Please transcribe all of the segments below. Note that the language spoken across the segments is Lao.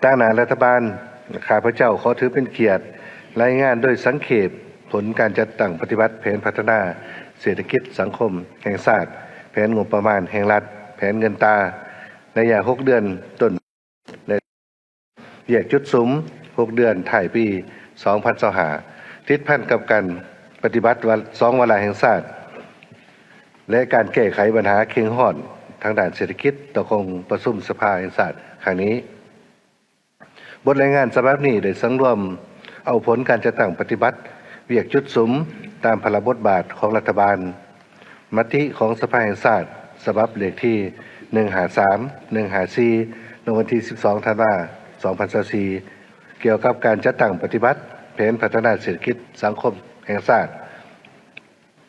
ຕາງໜ້າລັດຖະບານ, ຂ້າພະເຈົ້າຂໍຖືເປັນກຽດລາຍງານໂດຍສັງເຂບຜົນການຈັດຕັ້ງປະຕິບັດແຜນພັດທະນາເສດຖະກິດສັງຄົມແຫ່ງຊາດ, ແຜນງົບປະມານແຫ່ງລັດ, ແຜນເງິນຕາ ໄລຍະຫົກເດືອນຕົ້ນ ແລະ ວຽກຈຸດສຸມຫົກເດືອນທ້າຍປີສອງພັນຊາວຫ້າ ຕິດພັນກັບການປະຕິບັດວາ ສອງວາລະແຫ່ງຊາດ ແລະ ການແກ້ໄຂບັນຫາເຄັ່ງຮ້ອນທາງດ້ານເສດຖະກິດຕໍ່ກອງປະຊຸມສະພາແຫ່ງຊາດຄັ້ງນີ້. ບົດລາຍງານສະບັບນີ້ໄດ້ສັງລວມເອົາຜົນການຈັດຕັ້ງປະຕິບັດວຽກຈຸດສຸມຕາມພາລະບົດບາດຂອງລັດຖະບານ, ມະຕິຂອງສະພາແຫ່ງຊາດ ສະບັບເລກທີໜຶ່ງຫ້າສາມ ໜຶ່ງຫ້າສີ່ ລົງວັນທີສິບສອງ ທັນວາ ສອງພັນຊາວສີ່ ກ່ຽວກັບການຈັດຕັ້ງປະຕິບັດແຜນພັດທະນາເສດຖະກິດສັງຄົມແຫ່ງຊາດ,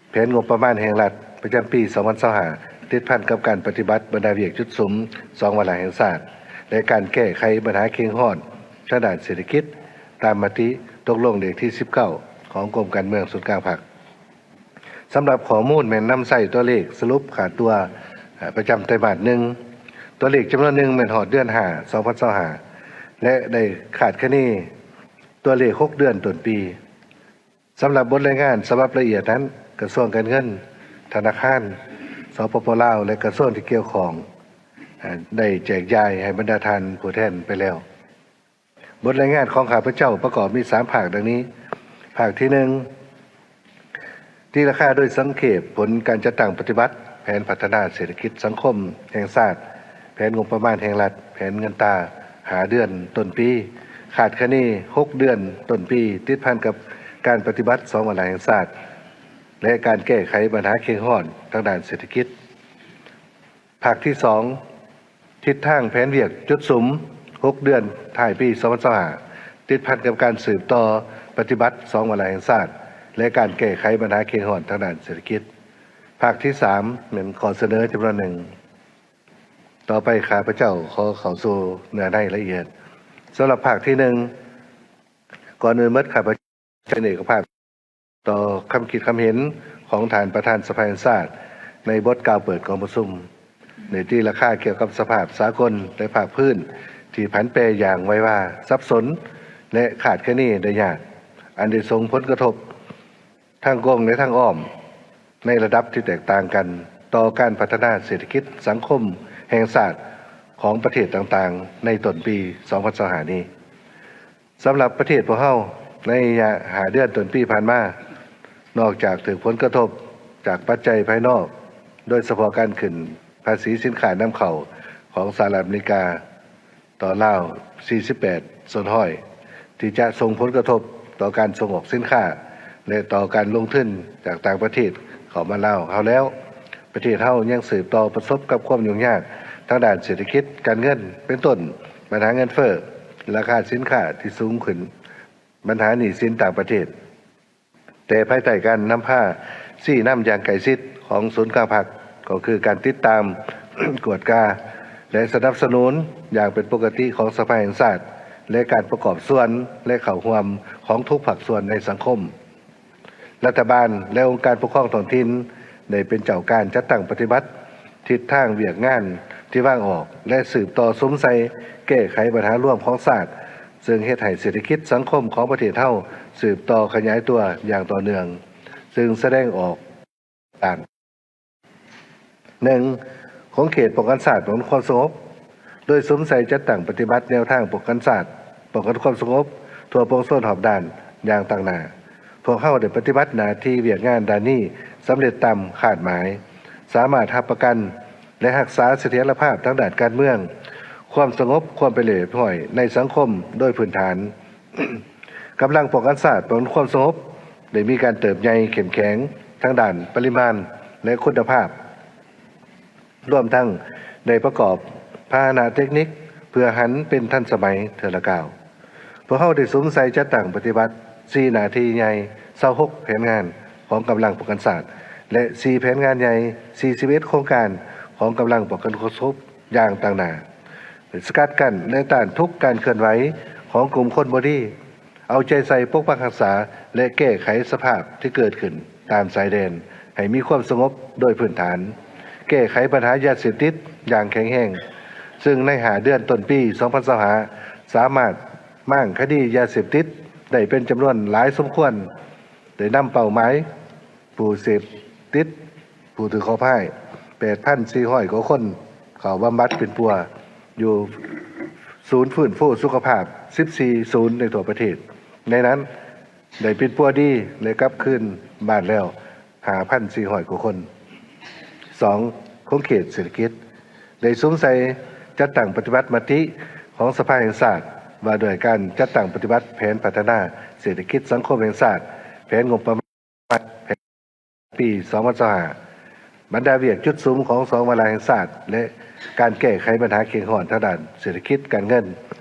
ແຜນງົບປະມານແຫ່ງລັດປະຈຳປີສອງພັນຊາວຫ້າ ຕິດພັນກັບການປະຕິບັດບັນດາວຽກຈຸດສຸມສອງວາລະແຫ່ງຊາດ ແລະ ການແກ້ໄຂບັນຫາເຄັ່ງຮ້ອນທາງດ້ານເສດຖະກິດ ຕາມມະຕິຕົກລົງເລກທີສິບເກົ້າ ຂອງກົມການເມືອງສູນກາງພັກ. ສຳລັບຂໍ້ມູນແມ່ນນຳໃຊ້ຕົວເລກສະຫຼຸບຂາດຕົວ ເອີ່ ປະຈຳໄຕມາດໜຶ່ງ, ຕົວເລກຈຳນວນໜຶ່ງແມ່ນຮອດເດືອນຫ້າ ສອງພັນຊາວຫ້າ ແລະ ໄດ້ຄາດຄະເນຕົວເລກຫົກເດືອນຕົ້ນປີ. ສຳລັບບົດລາຍງານສະບັບລະອຽດນັ້ນ, ກະຊວງການເງິນ, ທະນາຄານ ສປປ ລາວ ແລະ ກະຊວງທີ່ກ່ຽວຂ້ອງ ເອີ່ ໄດ້ແຈກຢາຍໃຫ້ບັນດາທ່ານຜູ້ແທນໄປແລ້ວ. ບົດລາຍງານຂອງຂ້າພະເຈົ້າປະກອບມີສາມພາກດັ່ງນີ້. ພາກທີໜຶ່ງ ຕີລາຄາໂດຍສັງເຂບຜົນການຈັດຕັ້ງປະຕິບັດແຜນພັດທະນາເສດຖະກິດສັງຄົມແຫ່ງຊາດ, ແຜນງົບປະມານແຫ່ງລັດ, ແຜນເງິນຕາຫ້າເດືອນຕົ້ນປີ, ຄາດຄະເນຫົກເດືອນຕົ້ນປີ ຕິດພັນກັບການປະຕິບັດສອງວາລະແຫ່ງຊາດ ແລະ ການແກ້ໄຂບັນຫາເຄັ່ງຮ້ອນທາງດ້ານເສດຖະກິດ. ພາກທີສອງ ທິດທາງແຜນວຽກຈຸດສຸມຫົກເດືອນທ້າຍປີສອງພັນຊາວຫ້າ ຕິດພັນກັບການສືບຕໍ່ປະຕິບັດສອງວາລະແຫ່ງຊາດ ແລະ ການແກ້ໄຂບັນຫາເຄັ່ງຮ້ອນທາງດ້ານເສດຖະກິດ. ພາກທີສາມ ແມ່ນຂໍ້ສະເໜີຈຳນວນໜຶ່ງ. ຕໍ່ໄປຂ້າພະເຈົ້າຂໍເຂົ້າສູ່ເນື້ອໃນລະອຽດ. ສຳລັບພາກທີໜຶ່ງ ກ່ອນອື່ນໝົດ ຂ້າພະເຈົ້າ ເປັນເອກະພາບຕໍ່ຄຳຄິດຄຳເຫັນຂອງທ່ານປະທານສະພາແຫ່ງຊາດ ໃນບົດກ່າວເປີດກອງປະຊຸມ ໄດ້ຕີລາຄາກ່ຽວກັບສະພາບສາກົນ ແລະ ພາກພື້ນທີ່ຜັນແປຢ່າງໄວວາ, ສັບສົນ ແລະ ຄາດຄະເນໄດ້ຍາກ, ອັນໄດ້ສົ່ງຜົນກະທົບທາງກົງ ແລະ ທາງອ້ອມ ໃນລະດັບທີ່ແຕກຕ່າງກັນ ຕໍ່ການພັດທະນາເສດຖະກິດສັງຄົມແຫ່ງຊາດຂອງປະເທດຕ່າງໆ ໃນຕົ້ນປີສອງພັນຊາວຫ້ານີ້. ສຳລັບປະເທດພວກເຮົາ ໃນໄລຍະຫ້າເດືອນຕົ້ນປີຜ່ານມາ, ນອກຈາກຖືກຜົນກະທົບຈາກປັດໄຈພາຍນອກ, ໂດຍສະເພາະການຂຶ້ນພາສີສິນຄ້ານຳເຂົ້າຂອງສະຫະລັດອາເມລິກາຕໍ່ລາວ ສີ່ສິບແປດສ່ວນຮ້ອຍ ທີ່ຈະສົ່ງຜົນກະທົບຕໍ່ການສົ່ງອອກສິນຄ້າ ແລະ ຕໍ່ການລົງທຶນຈາກຕ່າງປະເທດເຂົ້າມາລາວເຮົາແລ້ວ, ປະເທດເຮົາຍັງສືບຕໍ່ປະສົບກັບຄວາມຫຍຸ້ງຍາກທາງດ້ານເສດຖະກິດການເງິນ, ເປັນຕົ້ນ ບັນຫາເງິນເຟີ້, ລາຄາສິນຄ້າທີ່ສູງຂຶ້ນ, ບັນຫາໜີ້ສິນຕ່າງປະເທດ. ແຕ່ພາຍໃຕ້ການນຳພາຊີ້ນຳຢ່າງໃກ້ຊິດຂອງສູນກາງພັກ, ກໍຄືການຕິດຕາມ, ກວດກາ ແລະ ສະໜັບສະໜູນຢ່າງເປັນປົກກະຕິຂອງສະພາແຫ່ງຊາດ ແລະ ການປະກອບສ່ວນ ແລະ ເຂົ້າຮ່ວມຂອງທຸກພາກສ່ວນໃນສັງຄົມ. ລັດຖະບານ ແລະ ອົງການປົກຄອງທ້ອງຖິ່ນ ໄດ້ເປັນເຈົ້າການຈັດຕັ້ງປະຕິບັດ ທິດທາງວຽກງານທີ່ວາງອອກ ແລະ ສືບຕໍ່ສຸມໃສ່ແກ້ໄຂບັນຫາລວມຂອງຊາດ, ເຊິ່ງເຮັດໃຫ້ເສດຖະກິດສັງຄົມຂອງປະເທດເຮົາສືບຕໍ່ຂະຫຍາຍຕົວຢ່າງຕໍ່ເນື່ອງ, ເຊິ່ງສະແດງອອກຕາມ ໜຶ່ງ ຂົງເຂດປ້ອງກັນຊາດ ປ້ອງກັນຄວາມສະຫງົບ, ໂດຍສຸມໃສ່ຈັດຕັ້ງປະຕິບັດແນວທາງປ້ອງກັນຊາດ, ປ້ອງກັນຄວາມສະຫງົບທົ່ວປວງຊົນຮອບດ້ານຢ່າງຕັ້ງໜ້າ. ພວກເຮົາໄດ້ປະຕິບັດໜ້າທີ່ວຽກງານດ້ານນີ້ສຳເລັດຕາມຄາດໝາຍ, ສາມາດຮັບປະກັນ ແລະ ຮັກສາສະຖຽນລະພາບທາງດ້ານການເມືອງ, ຄວາມສະຫງົບ, ຄວາມເປັນລະບຽບຮຽບຮ້ອຍໃນສັງຄົມໂດຍພື້ນຖານ. ກຳລັງປ້ອງກັນຊາດ, ປ້ອງກັນຄວາມສະຫງົບ ໄດ້ມີການເຕີບໃຫຍ່ເຂັ້ມແຂງທາງດ້ານປະລິມານ ແລະ ຄຸນນະພາບ, ລວມທັງໄດ້ປະກອບພາຫະນະເຕັກນິກເພື່ອຫັນເປັນທັນສະໄໝເທື່ອລະກ້າວ. ພວກເຮົາໄດ້ສຸມໃສ່ຈັດຕັ້ງປະຕິບັດສີ່ໜ້າທີ່ໃຫຍ່, ຊາວຫົກແຜນງານຂອງກຳລັງປ້ອງກັນຊາດ ແລະ ສີ່ແຜນງານໃຫຍ່, ສີ່ສິບເອັດໂຄງການຂອງກຳລັງປ້ອງກັນຄວາມສະຫງົບຢ່າງຕັ້ງໜ້າ, ສະກັດກັ້ນ ແລະ ຕ້ານທຸກການເຄື່ອນໄຫວຂອງກຸ່ມຄົນບໍ່ດີ, ເອົາໃຈໃສ່ປົກປັກຮັກສາ ແລະ ແກ້ໄຂສະພາບທີ່ເກີດຂຶ້ນຕາມຊາຍແດນໃຫ້ມີຄວາມສະຫງົບໂດຍພື້ນຖານ, ແກ້ໄຂບັນຫາຢາເສບຕິດຢ່າງແຂງແຮງ, ເ ຊຶ່ງໃນຫ້າເດືອນຕົ້ນປີສອງພັນຊາວຫ້າ ສາມາດມ້າງຄະດີຢາເສບຕິດໄດ້ເປັນຈຳນວນຫຼາຍສົມຄວນ, ໄດ້ນຳເປົ້າໝາຍຜູ້ເສບຕິດ ຜູ້ຖືກເຄາະຮ້າຍ ແປດພັນສີ່ຮ້ອຍກວ່າຄົນ ເຂົ້າບຳບັດປິ່ນປົວຢູ່ສູນຟື້ນຟູສຸຂະພາບສິບສີ່ສູນໃນທົ່ວປະເທດ. ໃນນັ້ນໄດ້ປິ່ນປົວດີ ແລະ ກັບຄືນບ້ານແລ້ວ ຫ້າພັນສີ່ຮ້ອຍກວ່າຄົນ. ສອງ, ຂົງເຂດເສດຖະກິດ ໄດ້ສຸມໃສ່ຈັດຕັ້ງປະຕິບັດມະຕິຂອງສະພາແຫ່ງຊາດ ວ່າດ້ວຍການຈັດຕັ້ງປະຕິບັດແຜນພັດທະນາເສດຖະກິດສັງຄົມແຫ່ງຊາດ, ແຜນງົບປະມານ ແຜນປີສອງພັນຊາວຫ້າ ບັນດາວຽກຈຸດສຸມຂອງສອງວາລະແຫ່ງຊາດ ແລະ ການແກ້ໄຂບັນຫາເຄັ່ງຮ້ອນທາງດ້ານເສດຖະກິດການເງິນ,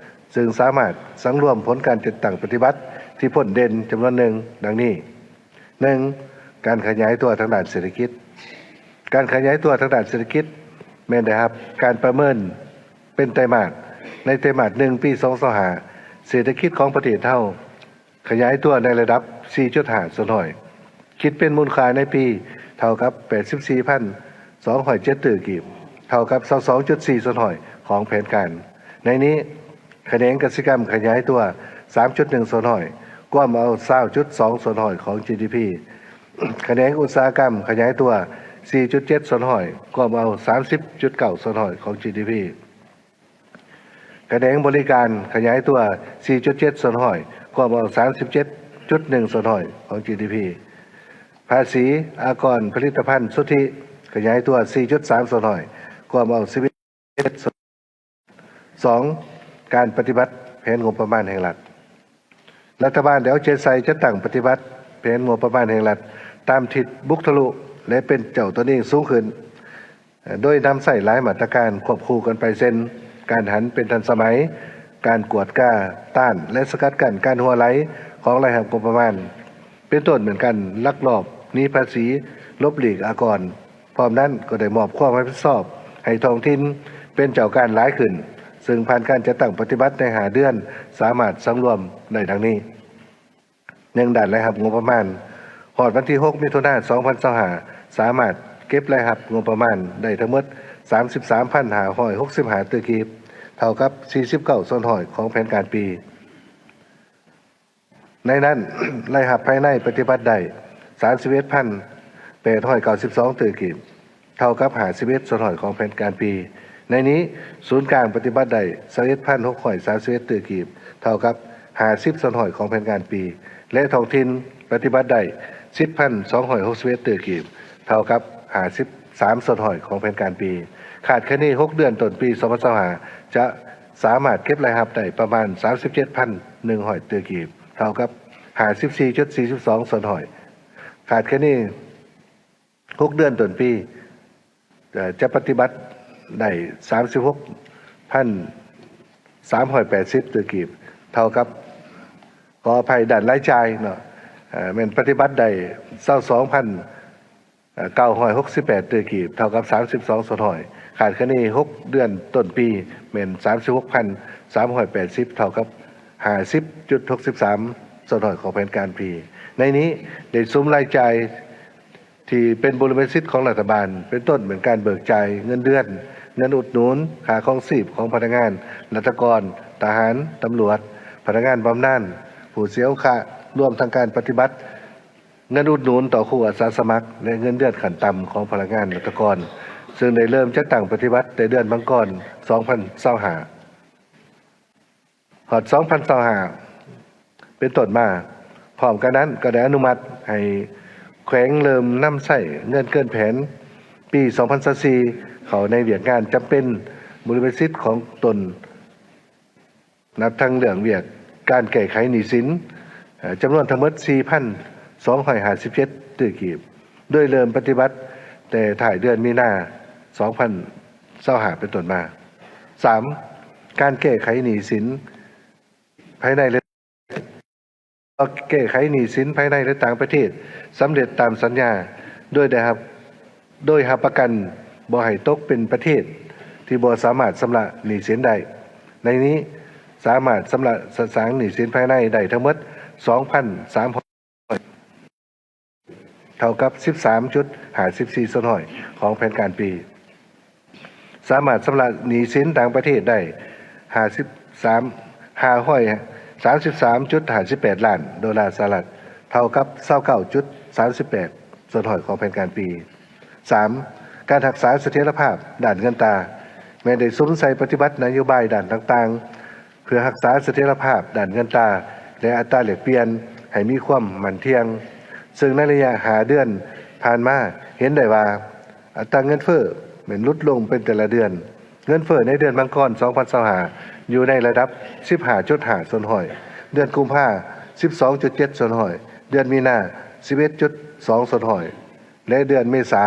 ຊຶ່ງສາມາດສັງລວມຜົນການຈັດຕັ້ງປະຕິບັດທີ່ພົ້ນເດັ່ນຈຳນວນໜຶ່ງ ດັ່ງນີ້. ໜຶ່ງ, ການຂະຫຍາຍຕົວທາງດ້ານເສດຖະກິດ. ການຂະຫຍາຍຕົວທາງດ້ານເສດຖະກິດ ແມ່ນໄດ້ຮັບການປະເມີນເປັນໄຕມາດ. ໃນໄຕມາດໜຶ່ງ ປີສອງພັນຊາວຫ້າ ເສດຖະກິດຂອງປະເທດເຮົາຂະຫຍາຍຕົວໃນລະດັບສີ່ຈຸດຫ້າສ່ວນຮ້ອຍ, ຄິດເປັນມູນຄ່າໃນປີເທົ່າກັບແປດສິບສີ່ພັນສອງຮ້ອຍເຈັດຕື້ກີບ, ເທົ່າກັບຊາວສອງຈຸດສີ່ສ່ວນຮ້ອຍຂອງແຜນການ. ໃນນີ້ ຂະແໜງກະສິກຳຂະຫຍາຍຕົວສາມຈຸດໜຶ່ງສ່ວນຮ້ອຍ ກວມເອົາຊາວຈຸດສອງສ່ວນຮ້ອຍຂອງຈີດີພີ, ຂະແໜງອຸດສາຫະກຳຂະຫຍາຍຕົວສີ່ຈຸດເຈັດສ່ວນຮ້ອຍ ກວມເອົາສາມສິບຈຸດເກົ້າສ່ວນຮ້ອຍຂອງຈີດີພີ, ຂະແໜງບໍລິການຂະຫຍາຍຕົວສີ່ຈຸດເຈັດສ່ວນຮ້ອຍ ກວມເອົາສາມສິບເຈັດຈຸດໜຶ່ງສ່ວນຮ້ອຍຂອງຈີດີພີ, ພາສີອາກອນຜະລິດຕະພັນສຸດທິຂະຫຍາຍຕົວສີ່ຈຸດສາມສ່ວນຮ້ອຍ ກວມເອົາສິບເອັດ ສອງ, ການປະຕິບັດແຜນງົບປະມານແຫ່ງລັດ. ລັດຖະບານໄດ້ເອົາໃຈໃສ່ຈັດຕັ້ງປະຕິບັດແຜນງົບປະມານແຫ່ງລັດຕາມທິດບຸກທະລຸ ແລະ ເປັນເຈົ້າຕົນເອງສູງຂຶ້ນ, ໂດຍນຳໃຊ້ຫຼາຍມາດຕະການຄວບຄູ່ກັນໄປ ເຊັ່ນ ການຫັນເປັນທັນສະໄໝ, ການກວດກາ, ຕ້ານ ແລະ ສະກັດກັ້ນການຮົ່ວໄຫຼຂອງລາຍຮັບງົບປະມານ ເປັນຕົ້ນແມ່ນການລັກລອບໜີພາສີ, ຫຼົບຫຼີກອາກອນ. ພ້ອມນັ້ນກໍໄດ້ມອບຄວາມຮັບຜິດຊອບໃຫ້ທ້ອງຖິ່ນເປັນເຈົ້າການຫຼາຍຂຶ້ນ, ເຊິ່ງຜ່ານການຈັດຕັ້ງປະຕິບັດໃນຫ້າເດືອນ ສາມາດສັງລວມໄດ້ດັ່ງນີ້: ໜຶ່ງ, ດ້ານລາຍຮັບງົບປະມານ. ຮອດວັນທີຫົກ ມິຖຸນາ ສອງພັນຊາວຫ້າ ສາມາດເກັບລາຍຮັບງົບປະມານໄດ້ທັງໝົດສາມສິບສາມພັນຫ້າຮ້ອຍຫົກສິບຫ້າຕື້ກີບ, ເທົ່າກັບສີ່ສິບເກົ້າສ່ວນຮ້ອຍຂອງແຜນການປີ. ໃນນັ້ນ, ລາຍຮັບພາຍໃນປະຕິບັດໄດ້ສາມສິບເອັດພັນແປດຮ້ອຍເກົ້າສິບສອງຕື້ກີບ, ເທົ່າກັບຫ້າສິບເອັດສ່ວນຮ້ອຍຂອງແຜນການປີ. ໃນນີ້, ສູນກາງປະຕິບັດໄດ້ຊາວເອັດພັນຫົກຮ້ອຍສາມສິບເອັດຕື້ກີບ, ເທົ່າກັບຫ້າສິບສ່ວນຮ້ອຍຂອງແຜນການປີ ແລະ ທ້ອງຖິ່ນປະຕິບັດໄດ້ສິບພັນສອງຮ້ອຍຫົກສິບເອັດຕື້ກີບ, ເທົ່າກັບຫ້າສິບສາມສ່ວນຮ້ອຍຂອງແຜນການປີ. ຄາດຄະເນຫົກເດືອນຕົ້ນປີສອງພັນຊາວຫ້າ ຈະສາມາດເກັບລາຍຮັບໄດ້ປະມານສາມສິບເຈັດພັນໜຶ່ງຮ້ອຍຕື້ກີບ, ເທົ່າກັບຫ້າສິບສີ່ຈຸດສີ່ສິບສອງສ່ວນຮ້ອຍ. ຄາດຄະເນຫົກເດືອນຕົ້ນປີ ເອີ່ ຈະປະຕິບັດໄດ້ສາມສິບຫົກພັນສາມຮ້ອຍແປດສິບຕື້ກີບ, ເທົ່າກັບ, ຂໍອະໄພ, ດ້ານລາຍຈ່າຍເນາະ, ເອີ່ ແມ່ນປະຕິບັດໄດ້ຊາວສອງພັນ ເກົ້າຮ້ອຍຫົກສິບແປດຕື້ກີບ, ເທົ່າກັບສາມສິບສອງສ່ວນຮ້ອຍ. ຄາດຄະເນຫົກເດືອນຕົ້ນປີແມ່ນສາມສິບຫົກພັນສາມຮ້ອຍແປດສິບ, ເທົ່າກັບຫ້າສິບຈຸດຫົກສິບສາມສ່ວນຮ້ອຍຂອງແຜນການປີ. ໃນນີ້ໄດ້ສຸມລາຍຈ່າຍທີ່ເປັນບຸລິມະສິດຂອງລັດຖະບານ, ເປັນຕົ້ນແມ່ນການເບີກຈ່າຍເງິນເດືອນ, ເງິນອຸດໜູນຄ່າຄອງຊີບຂອງພະນັກງານລັດຖະກອນ, ທະຫານ, ຕຳຫຼວດ, ພະນັກງານບຳນານ, ຜູ້ເສຍໂອກາດ, ລວມທັງການປະຕິບັດ ເງິນອຸດໜູນຕໍ່ຄູອາສາສະໝັກ ແລະ ເງິນເດືອນຂັ້ນຕ່ຳຂອງພະນັກງານລັດຖະກອນ, ເຊິ່ງໄດ້ເລີ່ມຈັດຕັ້ງປະຕິບັດແຕ່ເດືອນມັງກອນ ສອງພັນຊາວຫ້າ ຮອດ ສອງພັນຊາວຫ້າ ເປັນຕົ້ນມາ. ພ້ອມກັນນັ້ນກໍໄດ້ອະນຸມັດໃຫ້ແຂວງເລີ່ມນຳໃຊ້ເງິນເກີນແຜນປີ ສອງພັນຊາວສີ່ ເຂົ້າໃນວຽກງານຈຳເປັນບຸລິມະສິດຂອງຕົນ ນັບທັງເລື່ອງວຽກການແກ້ໄຂໜີ້ສິນ ເອີ່ ຈຳນວນທັງໝົດ ສີ່ພັນສອງຮ້ອຍຫ້າສິບເຈັດຕື້ກີບ, ໂດຍເລີ່ມປະຕິບັດແຕ່ທ້າຍເດືອນມີນາ ສອງພັນຊາວຫ້າ ເປັນຕົ້ນມາ. ສາມ, ການແກ້ໄຂໜີ້ສິນພາຍໃນ ແກ້ໄຂໜີ້ສິນພາຍໃນ ແລະ ຕ່າງປະເທດສຳເລັດຕາມສັນຍາ ໂດຍໄດ້ຮັບ ໂດຍຮັບປະກັນບໍ່ໃຫ້ຕົກເປັນປະເທດທີ່ບໍ່ສາມາດຊຳລະໜີ້ສິນໄດ້. ໃນນີ້ສາມາດຊຳລະສະສາງໜີ້ສິນພາຍໃນໄດ້ທັງໝົດ ສອງພັນສາມຮ້ອຍ ເທົ່າກັບ ສິບສາມຈຸດຫ້າສິບສີ່ສ່ວນຮ້ອຍຂອງແຜນການປີ. ສາມາດຊຳລະໜີ້ສິນຕ່າງປະເທດໄດ້ ຫ້າສິບສາມ ຫ້າຮ້ອຍສາມສິບສາມຈຸດຫ້າສິບແປດລ້ານໂດລາສະຫະລັດ ເທົ່າກັບ ຊາວເກົ້າຈຸດສາມສິບແປດສ່ວນຮ້ອຍຂອງແຜນການປີ. ສາມ ການຮັກສາສະຖຽນລະພາບດ້ານເງິນຕາ ແມ່ນໄດ້ສຸມໃສ່ປະຕິບັດນະໂຍບາຍດ້ານຕ່າງໆ ເພື່ອຮັກສາສະຖຽນລະພາບດ້ານເງິນຕາ ແລະ ອັດຕາແລກປ່ຽນໃຫ້ມີຄວາມໝັ້ນທ່ຽງ, ເຊິ່ງໃນໄລຍະຫ້າເດືອນຜ່ານມາເຫັນໄດ້ວ່າ ອັດຕາເງິນເຟີ້ແມ່ນຫຼຸດລົງເປັນແຕ່ລະເດືອນ. ເງິນເຟີ້ໃນເດືອນມັງກອນ ສອງພັນຊາວຫ້າ ຢູ່ໃນລະດັບ ສິບຫ້າຈຸດຫ້າສ່ວນຮ້ອຍ, ເດືອນກຸມພາ ສິບສອງຈຸດເຈັດສ່ວນຮ້ອຍ, ເດືອນມີນາ ສິບເອັດຈຸດສອງສ່ວນຮ້ອຍ ແລະ ເດືອນເມສາ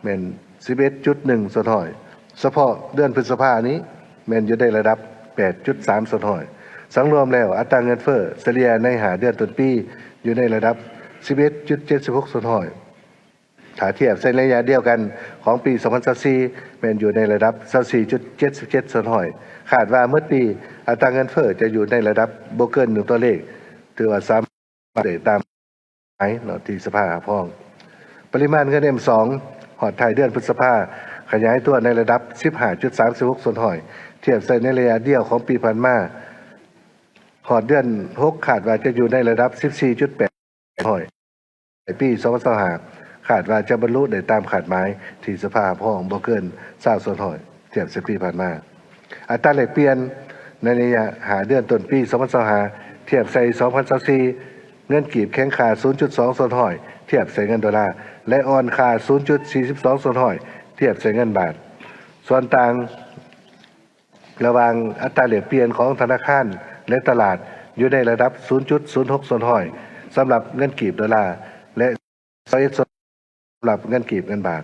ແມ່ນ ສິບເອັດຈຸດໜຶ່ງສ່ວນຮ້ອຍ. ສະເພາະເດືອນພຶດສະພານີ້ແມ່ນຢູ່ໃນລະດັບ ແປດຈຸດສາມສ່ວນຮ້ອຍ. ສັງລວມແລ້ວ ອັດຕາເງິນເຟີ້ສະເລ່ຍໃນຫ້າເດືອນຕົ້ນປີຢູ່ໃນລະດັບ ສິບເອັດຈຸດເຈັດສິບຫົກສ່ວນຮ້ອຍ. ຖ້າທຽບໃສ່ໄລຍະດຽວກັນຂອງປີ ສອງພັນຊາວສີ່ ແມ່ນຢູ່ໃນລະດັບ ຊາວສີ່ຈຸດເຈັດສິບເຈັດສ່ວນຮ້ອຍ. ຄາດວ່າໝົດປີ ອັດຕາເງິນເຟີ້ຈະຢູ່ໃນລະດັບບໍ່ເກີນໜຶ່ງຕົວເລກ, ຖືວ່າສາມາດໄດ້ຕາມ ໝາຍເນາະ ທີ່ສະພາຮັບຮອງ. ປະລິມານເງິນ ເອັມສອງ ຮອດທ້າຍເດືອນພຶດສະພາ ຂະຫຍາຍຕົວໃນລະດັບ ສິບຫ້າຈຸດສາມສິບຫົກສ່ວນຮ້ອຍ ທຽບໃສ່ໃນໄລຍະດຽວຂອງປີຜ່ານມາ. ຮອດເດືອນຫົກ ຄາດວ່າຈະຢູ່ໃນລະດັບ ສິບສີ່ຈຸດແປດສ່ວນຮ້ອຍ. ໃນປີ ສອງພັນຊາວຫ້າ ຄາດວ່າຈະບັນລຸໄດ້ຕາມຄາດໝາຍທີ່ສະພາຮັບຮອງບໍ່ເກີນ ຊາວສ່ວນຮ້ອຍ ທຽບໃສ່ປີຜ່ານມາ. ອັດຕາແລກປ່ຽນໃນໄລຍະຫ້າເດືອນຕົ້ນປີ ສອງພັນຊາວຫ້າ ທຽບໃສ່ ສອງພັນຊາວສີ່ ເງິນກີບແຂງຄ່າ ສູນຈຸດສອງສ່ວນຮ້ອຍ ທຽບໃສ່ເງິນໂດລາ ແລະ ອ່ອນຄ່າ ສູນຈຸດສີ່ສິບສອງສ່ວນຮ້ອຍ ທຽບໃສ່ເງິນບາດ. ສ່ວນຕ່າງລະຫວ່າງອັດຕາແລກປ່ຽນຂອງທະນາຄານ ແລະ ຕະຫຼາດ ຢູ່ໃນລະດັບ ສູນຈຸດສູນຫົກສ່ວນຮ້ອຍ ສຳລັບເງິນກີບໂດລາ ແລະ ຊາວເອັດສ່ວນ ສຳລັບເງິນກີບເງິນບາດ.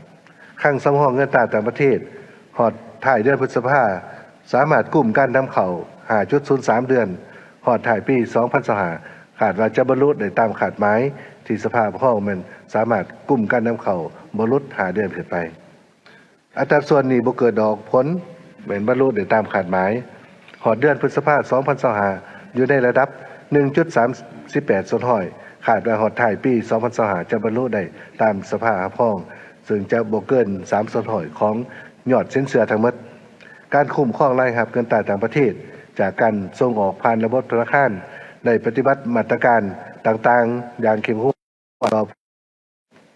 ຄັງສຳຮອງເງິນຕາຕ່າງປະເທດ ຮອດທ້າຍເດືອນພຶດສະພາ ສາມາດກຸ້ມການນຳເຂົ້າ ຫ້າຈຸດສູນສາມເດືອນ. ຮອດທ້າຍປີ ສອງພັນຊາວຫ້າ ຄາດວ່າຈະບັນລຸໄດ້ຕາມຄາດໝາຍທີ່ສະພາຮັບຮອງ ແມ່ນສາມາດກຸ້ມການນຳເຂົ້າບໍ່ຫຼຸດຫ້າເດືອນຂຶ້ນໄປ. ອັດຕາສ່ວນໜີ້ບໍ່ເກີດດອກຜົນ ແມ່ນບັນລຸໄດ້ຕາມຄາດໝາຍ. ຮອດເດືອນພຶດສະພາ ສອງພັນຊາວຫ້າ ຢູ່ໃນລະດັບ ໜຶ່ງຈຸດສາມສິບແປດສ່ວນຮ້ອຍ. ຄາດວ່າຮອດທ້າຍປີ ສອງພັນຊາວຫ້າ ຈະບັນລຸໄດ້ຕາມສະພາຮັບຮອງ, ເຊິ່ງຈະບໍ່ເກີນ ສາມສ່ວນຮ້ອຍຂອງຍອດສິນເຊື່ອທັງໝົດ. ການຄຸ້ມຄອງລາຍຮັບເງິນຕາຕ່າງປະເທດ ຈາກການສົ່ງອອກຜ່ານລະບົບທະນາຄານ ໄດ້ປະຕິບັດມາດຕະການຕ່າງໆຢ່າງເຂັ້ມງວດ ຕໍ່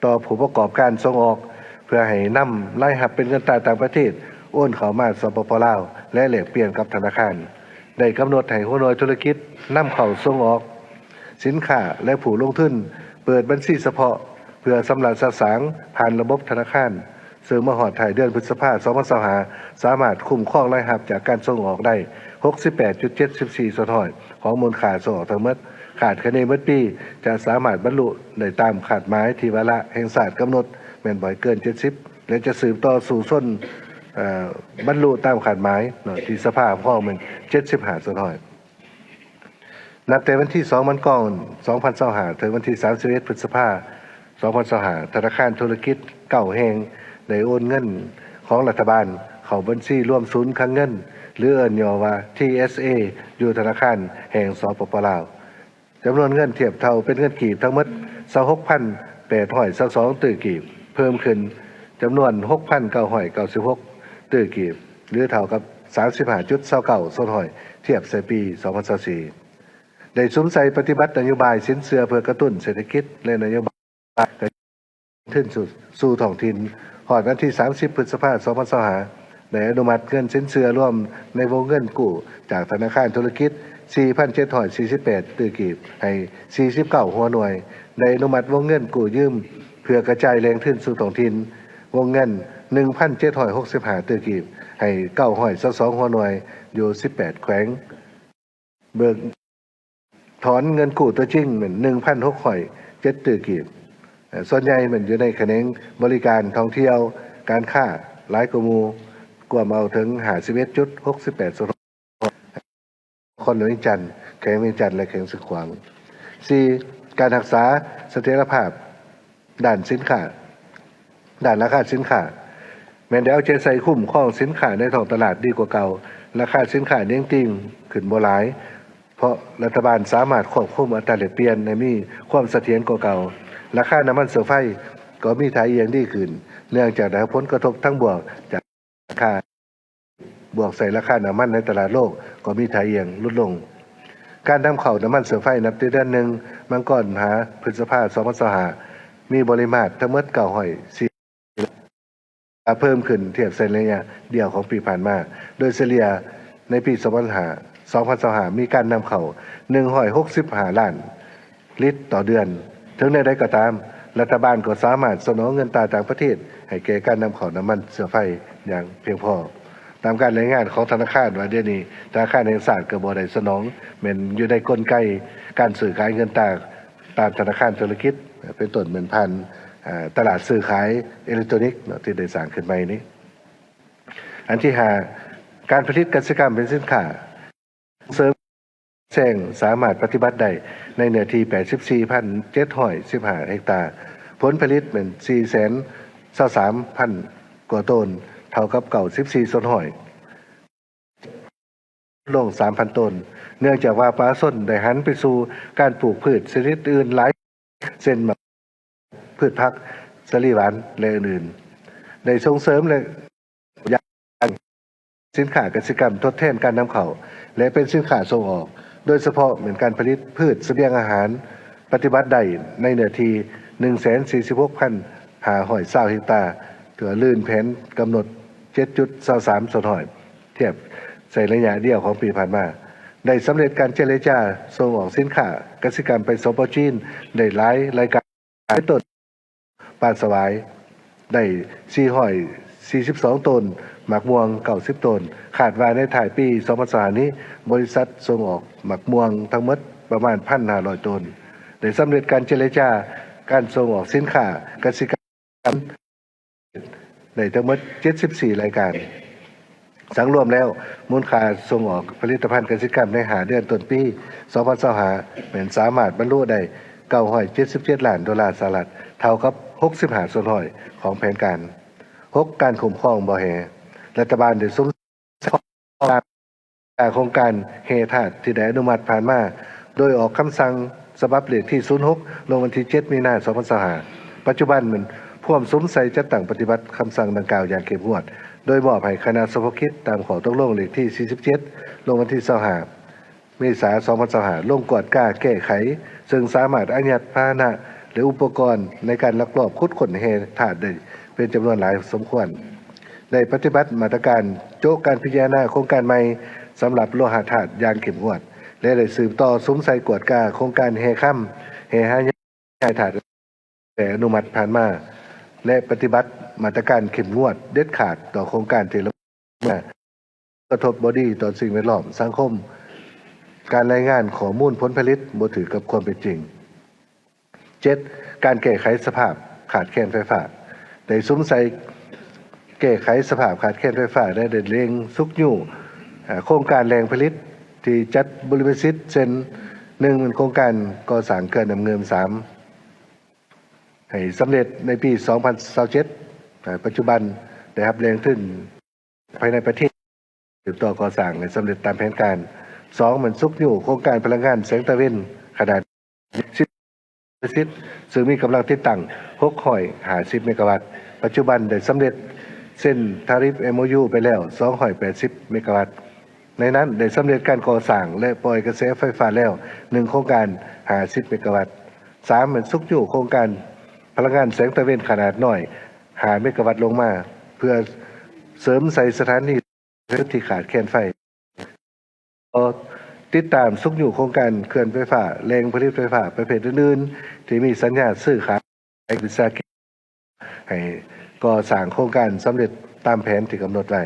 ຕໍ່ຜູ້ປະກອບການສົ່ງອອກ ເພື່ອໃຫ້ນຳລາຍຮັບເປັນເງິນຕາຕ່າງປະເທດໂອນເຂົ້າມາ ສປປ ລາວ ແລະ ແລກປ່ຽນກັບທະນາຄານ. ໄດ້ກຳນົດໃຫ້ຫົວໜ່ວຍທຸລະກິດນຳເຂົ້າສົ່ງອອກສິນຄ້າ ແລະ ຜູ້ລົງທຶນເປີດບັນຊີສະເພາະ ເພື່ອຊຳລະສະສາງຜ່ານລະບົບທະນາຄານ, ເຊິ່ງມາຮອດທ້າຍເດືອນພຶດສະພາ ສອງພັນຊາວຫ້າ ສາມາດຄຸ້ມຄອງລາຍຮັບຈາກການສົ່ງອອກໄດ້ ຫົກສິບແປດຈຸດເຈັດສິບສີ່ສ່ວນຮ້ອຍ ຂອງມູນຄ່າສົ່ງອອກທັງໝົດ. ຄາດຄະເນໝົດປີຈະສາມາດບັນລຸໄດ້ຕາມຄາດໝາຍທີ່ວາລະແຫ່ງຊາດກຳນົດ ແມ່ນບໍ່ໃຫ້ເກີນ ເຈັດສິບ ແລະ ຈະສືບຕໍ່ສູ້ຊົນ ເອີ ບັນລຸຕາມຄາດໝາຍເນາະ ທີ່ສະພາຮັບຮອງແມ່ນ ເຈັດສິບຫ້າສ່ວນຮ້ອຍ. ນັບແຕ່ວັນທີສອງ ມັງກອນ ສອງພັນຊາວຫ້າ ເຖິງວັນທີ ສາມສິບເອັດ ພຶດສະພາ ສອງພັນຊາວຫ້າ ທະນາຄານທຸລະກິດ ເກົ້າແຫ່ງ ໄດ້ໂອນເງິນຂອງລັດຖະບານເຂົ້າບັນຊີລວມສູນຄັງເງິນ ຫຼື ເອີ້ນຫຍໍ້ວ່າ ທີເອສເອ ຢູ່ທະນາຄານແຫ່ງ ສປປ ລາວ. ຈຳນວນເງິນທຽບເທົ່າເປັນເງິນກີບທັງໝົດ ຊາວຫົກພັນແປດຮ້ອຍຊາວສອງຕື້ກີບ, ເພີ່ມຂຶ້ນຈຳນວນ ຫົກພັນເກົ້າຮ້ອຍເກົ້າສິບຫົກຕື້ກີບ ຫຼື ເທົ່າກັບ ສາມສິບຫ້າຈຸດຊາວເກົ້າສ່ວນຮ້ອຍ ທຽບໃສ່ປີ ສອງພັນຊາວສີ່. ໄດ້ສຸມໃສ່ປະຕິບັດນະໂຍບາຍສິນເຊື່ອເພື່ອກະຕຸ້ນເສດຖະກິດ ແລະ ນະໂຍບາຍ ທຶນສູ່ ສູ່ທ້ອງຖິ່ນ. ຮອດວັນທີ ສາມສິບ ພຶດສະພາ ສອງພັນຊາວຫ້າ ໄດ້ອະນຸມັດເງິນສິນເຊື່ອລວມໃນວົງເງິນກູ້ຈາກທະນາຄານທຸລະກິດ ສີ່ພັນເຈັດຮ້ອຍສີ່ສິບແປດຕື້ກີບ ໃຫ້ ສີ່ສິບເກົ້າຫົວໜ່ວຍ, ໄດ້ອະນຸມັດວົງເງິນກູ້ຢືມເພື່ອກະຈາຍແຫຼ່ງທຶນສູ່ທ້ອງຖິ່ນ ວົງເງິນ ໜຶ່ງພັນເຈັດຮ້ອຍຫົກສິບຫ້າຕື້ກີບ ໃຫ້ ເກົ້າຮ້ອຍຊາວສອງຫົວໜ່ວຍ ຢູ່ ສິບແປດແຂວງ. ເບີກຖອນເງິນກູ້ຕົວຈິງແມ່ນ ໜຶ່ງພັນຫົກຮ້ອຍເຈັດຕື້ກີບ. ເອີ ສ່ວນໃຫຍ່ແມ່ນຢູ່ໃນຂະແໜງບໍລິການ, ທ່ອງທ່ຽວ, ການຄ້າ ຫຼາຍກວ່າໝູ່, ກວມເອົາເຖິງ ຫ້າສິບເອັດຈຸດຫົກສິບແປດສ່ວນຮ້ອຍ ນະຄອນຫຼວງວຽງຈັນ, ແຂວງວຽງຈັນ ແລະ ແຂວງຊຽງຂວາງ. ສີ່, ການຮັກສາສະຖຽນລະພາບດ້ານສິນຄ້າ. ດ້ານລາຄາສິນຄ້າ ແມ່ນໄດ້ເອົາໃຈໃສ່ຄຸ້ມຄອງສິນຄ້າໃນທ້ອງຕະຫຼາດດີກວ່າເກົ່າ. ລາຄາສິນຄ້າເໜັງຕີງຂຶ້ນບໍ່ຫຼາຍ ເພາະລັດຖະບານສາມາດຄວບຄຸມອັດຕາແລກປ່ຽນໃຫ້ມີຄວາມສະຖຽນກວ່າເກົ່າ. ລາຄານ້ຳມັນເຊື້ອໄຟກໍມີທ່າອ່ຽງດີຂຶ້ນ ເນື່ອງຈາກໄດ້ຮັບຜົນກະທົບທາງບວກຈາກລາຄາ ບວກໃສ່ລາຄານ້ຳມັນໃນຕະຫຼາດໂລກກໍມີທ່າອ່ຽງຫຼຸດລົງ. ການນຳເຂົ້ານ້ຳມັນເຊື້ອໄຟນັບແຕ່ເດືອນໜຶ່ງມັງກອນຫາພຶດສະພາ ສອງພັນຊາວຫ້າ ມີປະລິມານທັງໝົດ ເກົ້າຮ້ອຍສີ່ ເພີ່ມຂຶ້ນທຽບໃສ່ໄລຍະດຽວຂອງປີຜ່ານມາ, ໂດຍສະເລ່ຍໃນປີ ສອງພັນຊາວຫ້າ ມີການນຳເຂົ້າ ໜຶ່ງຮ້ອຍຫົກສິບຫ້າລ້ານລິດຕໍ່ເດືອນ. ເຖິງແນວໃດກໍຕາມ, ລັດຖະບານກໍສາມາດສະໜອງເງິນຕາຕ່າງປະເທດໃຫ້ແກ່ການນຳເຂົ້ານ້ຳມັນເຊື້ອໄຟຢ່າງພຽງພໍ. ຕາມການລາຍງານຂອງທະນາຄານວ່າ ດຽວນີ້ທະນາຄານແຫ່ງຊາດກໍບໍ່ໄດ້ສະໜອງ, ແມ່ນຢູ່ໃນກົນໄກການຊື້ຂາຍເງິນຕາ ຕາມທະນາຄານທຸລະກິດ ເປັນຕົ້ນແມ່ນຜ່ານ ເອີ ຕະຫຼາດຊື້ຂາຍເອເລັກໂຕຣນິກເນາະ ທີ່ໄດ້ສ້າງຂຶ້ນໃໝ່ນີ້. ອັນທີຫ້າ ການຜະລິດກະສິກຳເປັນສິນຄ້າ ເສີມແຊງສາມາດປະຕິບັດໄດ້ໃນເນື້ອທີ່ ແປດສິບສີ່ພັນເຈັດຮ້ອຍສິບຫ້າເຮັກຕາ, ຜົນຜະລິດແມ່ນ ສີ່ແສນຊາວສາມພັນກວ່າໂຕນ ເທົ່າກັບ ເກົ້າສິບສີ່ສ່ວນຮ້ອຍ ລົງ ສາມພັນໂຕນ, ເນື່ອງຈາກວ່າປະຊາຊົນໄດ້ຫັນໄປສູ່ການປູກພືດຊະນິດອື່ນຫຼາຍ ເຊັ່ນ ໝາກ ພືດຜັກ, ສາລີຫວານ ແລະ ອື່ນໆ, ໄດ້ສົ່ງເສີມ ແລະ ຢາກ ສິນຄ້າກະສິກຳທົດແທນການນຳເຂົ້າ ແລະ ເປັນສິນຄ້າສົ່ງອອກ, ໂດຍສະເພາະແມ່ນການຜະລິດພືດສະບຽງອາຫານ ປະຕິບັດໄດ້ໃນເນື້ອທີ່ ໜຶ່ງແສນສີ່ສິບຫົກພັນຫ້າຮ້ອຍຊາວເຮັກຕາ, ຖືວ່າລື່ນແຜນກຳນົດ ເຈັດຈຸດຊາວສາມສ່ວນຮ້ອຍ ທຽບໃສ່ໄລຍະດຽວຂອງປີຜ່ານມາ. ໄດ້ສຳເລັດການເຈລະຈາສົ່ງອອກສິນຄ້າກະສິກຳໄປ ສປ ຈີນ ໄດ້ຫຼາຍລາຍການ ເປັນຕົ້ນ ປານສະຫວາຍໄດ້ ສີ່ຮ້ອຍສີ່ສິບສອງໂຕນ, ໝາກມ່ວງ ເກົ້າສິບໂຕນ. ຄາດວ່າໃນທ້າຍປີ ສອງພັນຊາວຫ້ານີ້ ບໍລິສັດສົ່ງອອກໝາກມ່ວງທັງໝົດປະມານ ໜຶ່ງພັນຫ້າຮ້ອຍໂຕນ. ໄດ້ສຳເລັດການເຈລະຈາການສົ່ງອອກສິນຄ້າກະສິກຳ ໄດ້ທັງໝົດ ເຈັດສິບສີ່ລາຍການ. ສັງລວມແລ້ວ, ມູນຄ່າສົ່ງອອກຜະລິດຕະພັນກະສິກຳໃນຫ້າເດືອນຕົ້ນປີ ສອງພັນຊາວຫ້າ ແມ່ນສາມາດບັນລຸໄດ້ ເກົ້າຮ້ອຍເຈັດສິບເຈັດລ້ານໂດລາສະຫະລັດ, ເທົ່າກັບ ຫົກສິບຫ້າສ່ວນຮ້ອຍຂອງແຜນການ. ຫົກ ການຄຸ້ມຄອງບໍ່ແຮ່. ລັດຖະບານໄດ້ສຸມໃສ່ ໂຄງການແຮ່ທາດທີ່ໄດ້ອະນຸມັດຜ່ານມາ ໂດຍອອກຄຳສັ່ງສະບັບເລກທີ ສູນຫົກ ລົງວັນທີ ເຈັດ ມີນາ ສອງພັນຊາວຫ້າ. ປັດຈຸບັນແມ່ນພວມສຸມໃສ່ຈັດຕັ້ງປະຕິບັດຄຳສັ່ງດັ່ງກ່າວຢ່າງເຂັ້ມງວດ, ໂດຍມອບໃຫ້ຄະນະສະເພາະກິດຕາມຂໍ້ຕົກລົງເລກທີ ສີ່ສິບເຈັດ ລົງວັນທີ ຊາວຫ້າ ເມສາ ສອງພັນຊາວຫ້າ ລົງກວດກາແກ້ໄຂ, ເຊິ່ງສາມາດອາຍັດພາຫະນະ ແລະ ອຸປະກອນໃນການລັກລອບຂຸດຄົ້ນແຮ່ທາດໄດ້ເປັນຈຳນວນຫຼາຍສົມຄວນ. ໄດ້ປະຕິບັດມາດຕະການໂຈະການພິຈາລະນາໂຄງການໃໝ່ສຳລັບໂລຫະທາດຢ່າງເຂັ້ມງວດ ແລະ ໄດ້ສືບຕໍ່ສຸມໃສ່ກວດກາໂຄງການແຮ່ຄຳ, ແຮ່ຫາຍາກ, ແຮ່ທາດ ແຕ່ອະນຸມັດຜ່ານມາ ແລະ ປະຕິບັດມາດຕະການເຂັ້ມງວດເດັດຂາດຕໍ່ໂຄງການທີ່ລະເມີດກະທົບບໍ່ດີຕໍ່ສິ່ງແວດລ້ອມ, ສັງຄົມ, ການລາຍງານຂໍ້ມູນຜົນຜະລິດບໍ່ຖືກກັບຄວາມເປັນຈິງ. ເຈັດ ການແກ້ໄຂສະພາບຂາດແຄນໄຟຟ້າ. ໄດ້ສຸມໃສ່ແກ້ໄຂສະພາບຂາດແຄນໄຟຟ້າ ແລະ ໄດ້ເລັ່ງຊຸກຍູ້ ເອີ ໂຄງການແຫຼ່ງຜະລິດທີ່ຈັດບຸລິມະສິດ ເຊັ່ນ ໜຶ່ງ ແມ່ນໂຄງການກໍ່ສ້າງເຂື່ອນນ້ຳງື່ມ ສາມ ໃຫ້ສຳເລັດໃນປີ ສອງພັນຊາວເຈັດ. ເອີ ປັດຈຸບັນໄດ້ຮັບແຫຼ່ງທຶນ ພາຍໃນປະເທດສືບຕໍ່ກໍ່ສ້າງໃຫ້ສຳເລັດຕາມແຜນການ. ສອງ ແມ່ນຊຸກຍູ້ໂຄງການພະລັງງານແສງຕາເວັນຂະໜາດສິບ ເມກາວັດ, ຊຶ່ງມີກຳລັງຕິດຕັ້ງ ຫົກຮ້ອຍຫ້າສິບ ເມກາວັດ, ປັດຈຸບັນໄດ້ສຳເລັດເຊັນທາຣິບ ເອັມໂອຢູ ໄປແລ້ວ ສອງຮ້ອຍແປດສິບ ເມກາວັດ. ໃນນັ້ນໄດ້ສຳເລັດການກໍ່ສ້າງ ແລະ ປ່ອຍກະແສໄຟຟ້າແລ້ວ ໜຶ່ງ ໂຄງການ ຫ້າສິບ ເມກາວັດ. ສາມ ແມ່ນຊຸກຍູ້ໂຄງການພະລັງງານແສງຕາເວັນຂະໜາດນ້ອຍ ຫ້າ ເມກາວັດລົງມາ ເພື່ອເສີມໃສ່ສະຖານີທີ່ຂາດແຄນໄຟ. ຕໍ່ ຕິດຕາມຊຸກຍູ້ໂຄງການເຂື່ອນໄຟຟ້າ, ແຫຼ່ງຜະລິດໄຟຟ້າປະເພດອື່ນໆ ທີ່ມີສັນຍາຊື້ຂາຍ ວິສາຫະກິດ ໃຫ້ກໍ່ສ້າງໂຄງການສຳເລັດຕາມແຜນທີ່ກຳນົດໄວ້.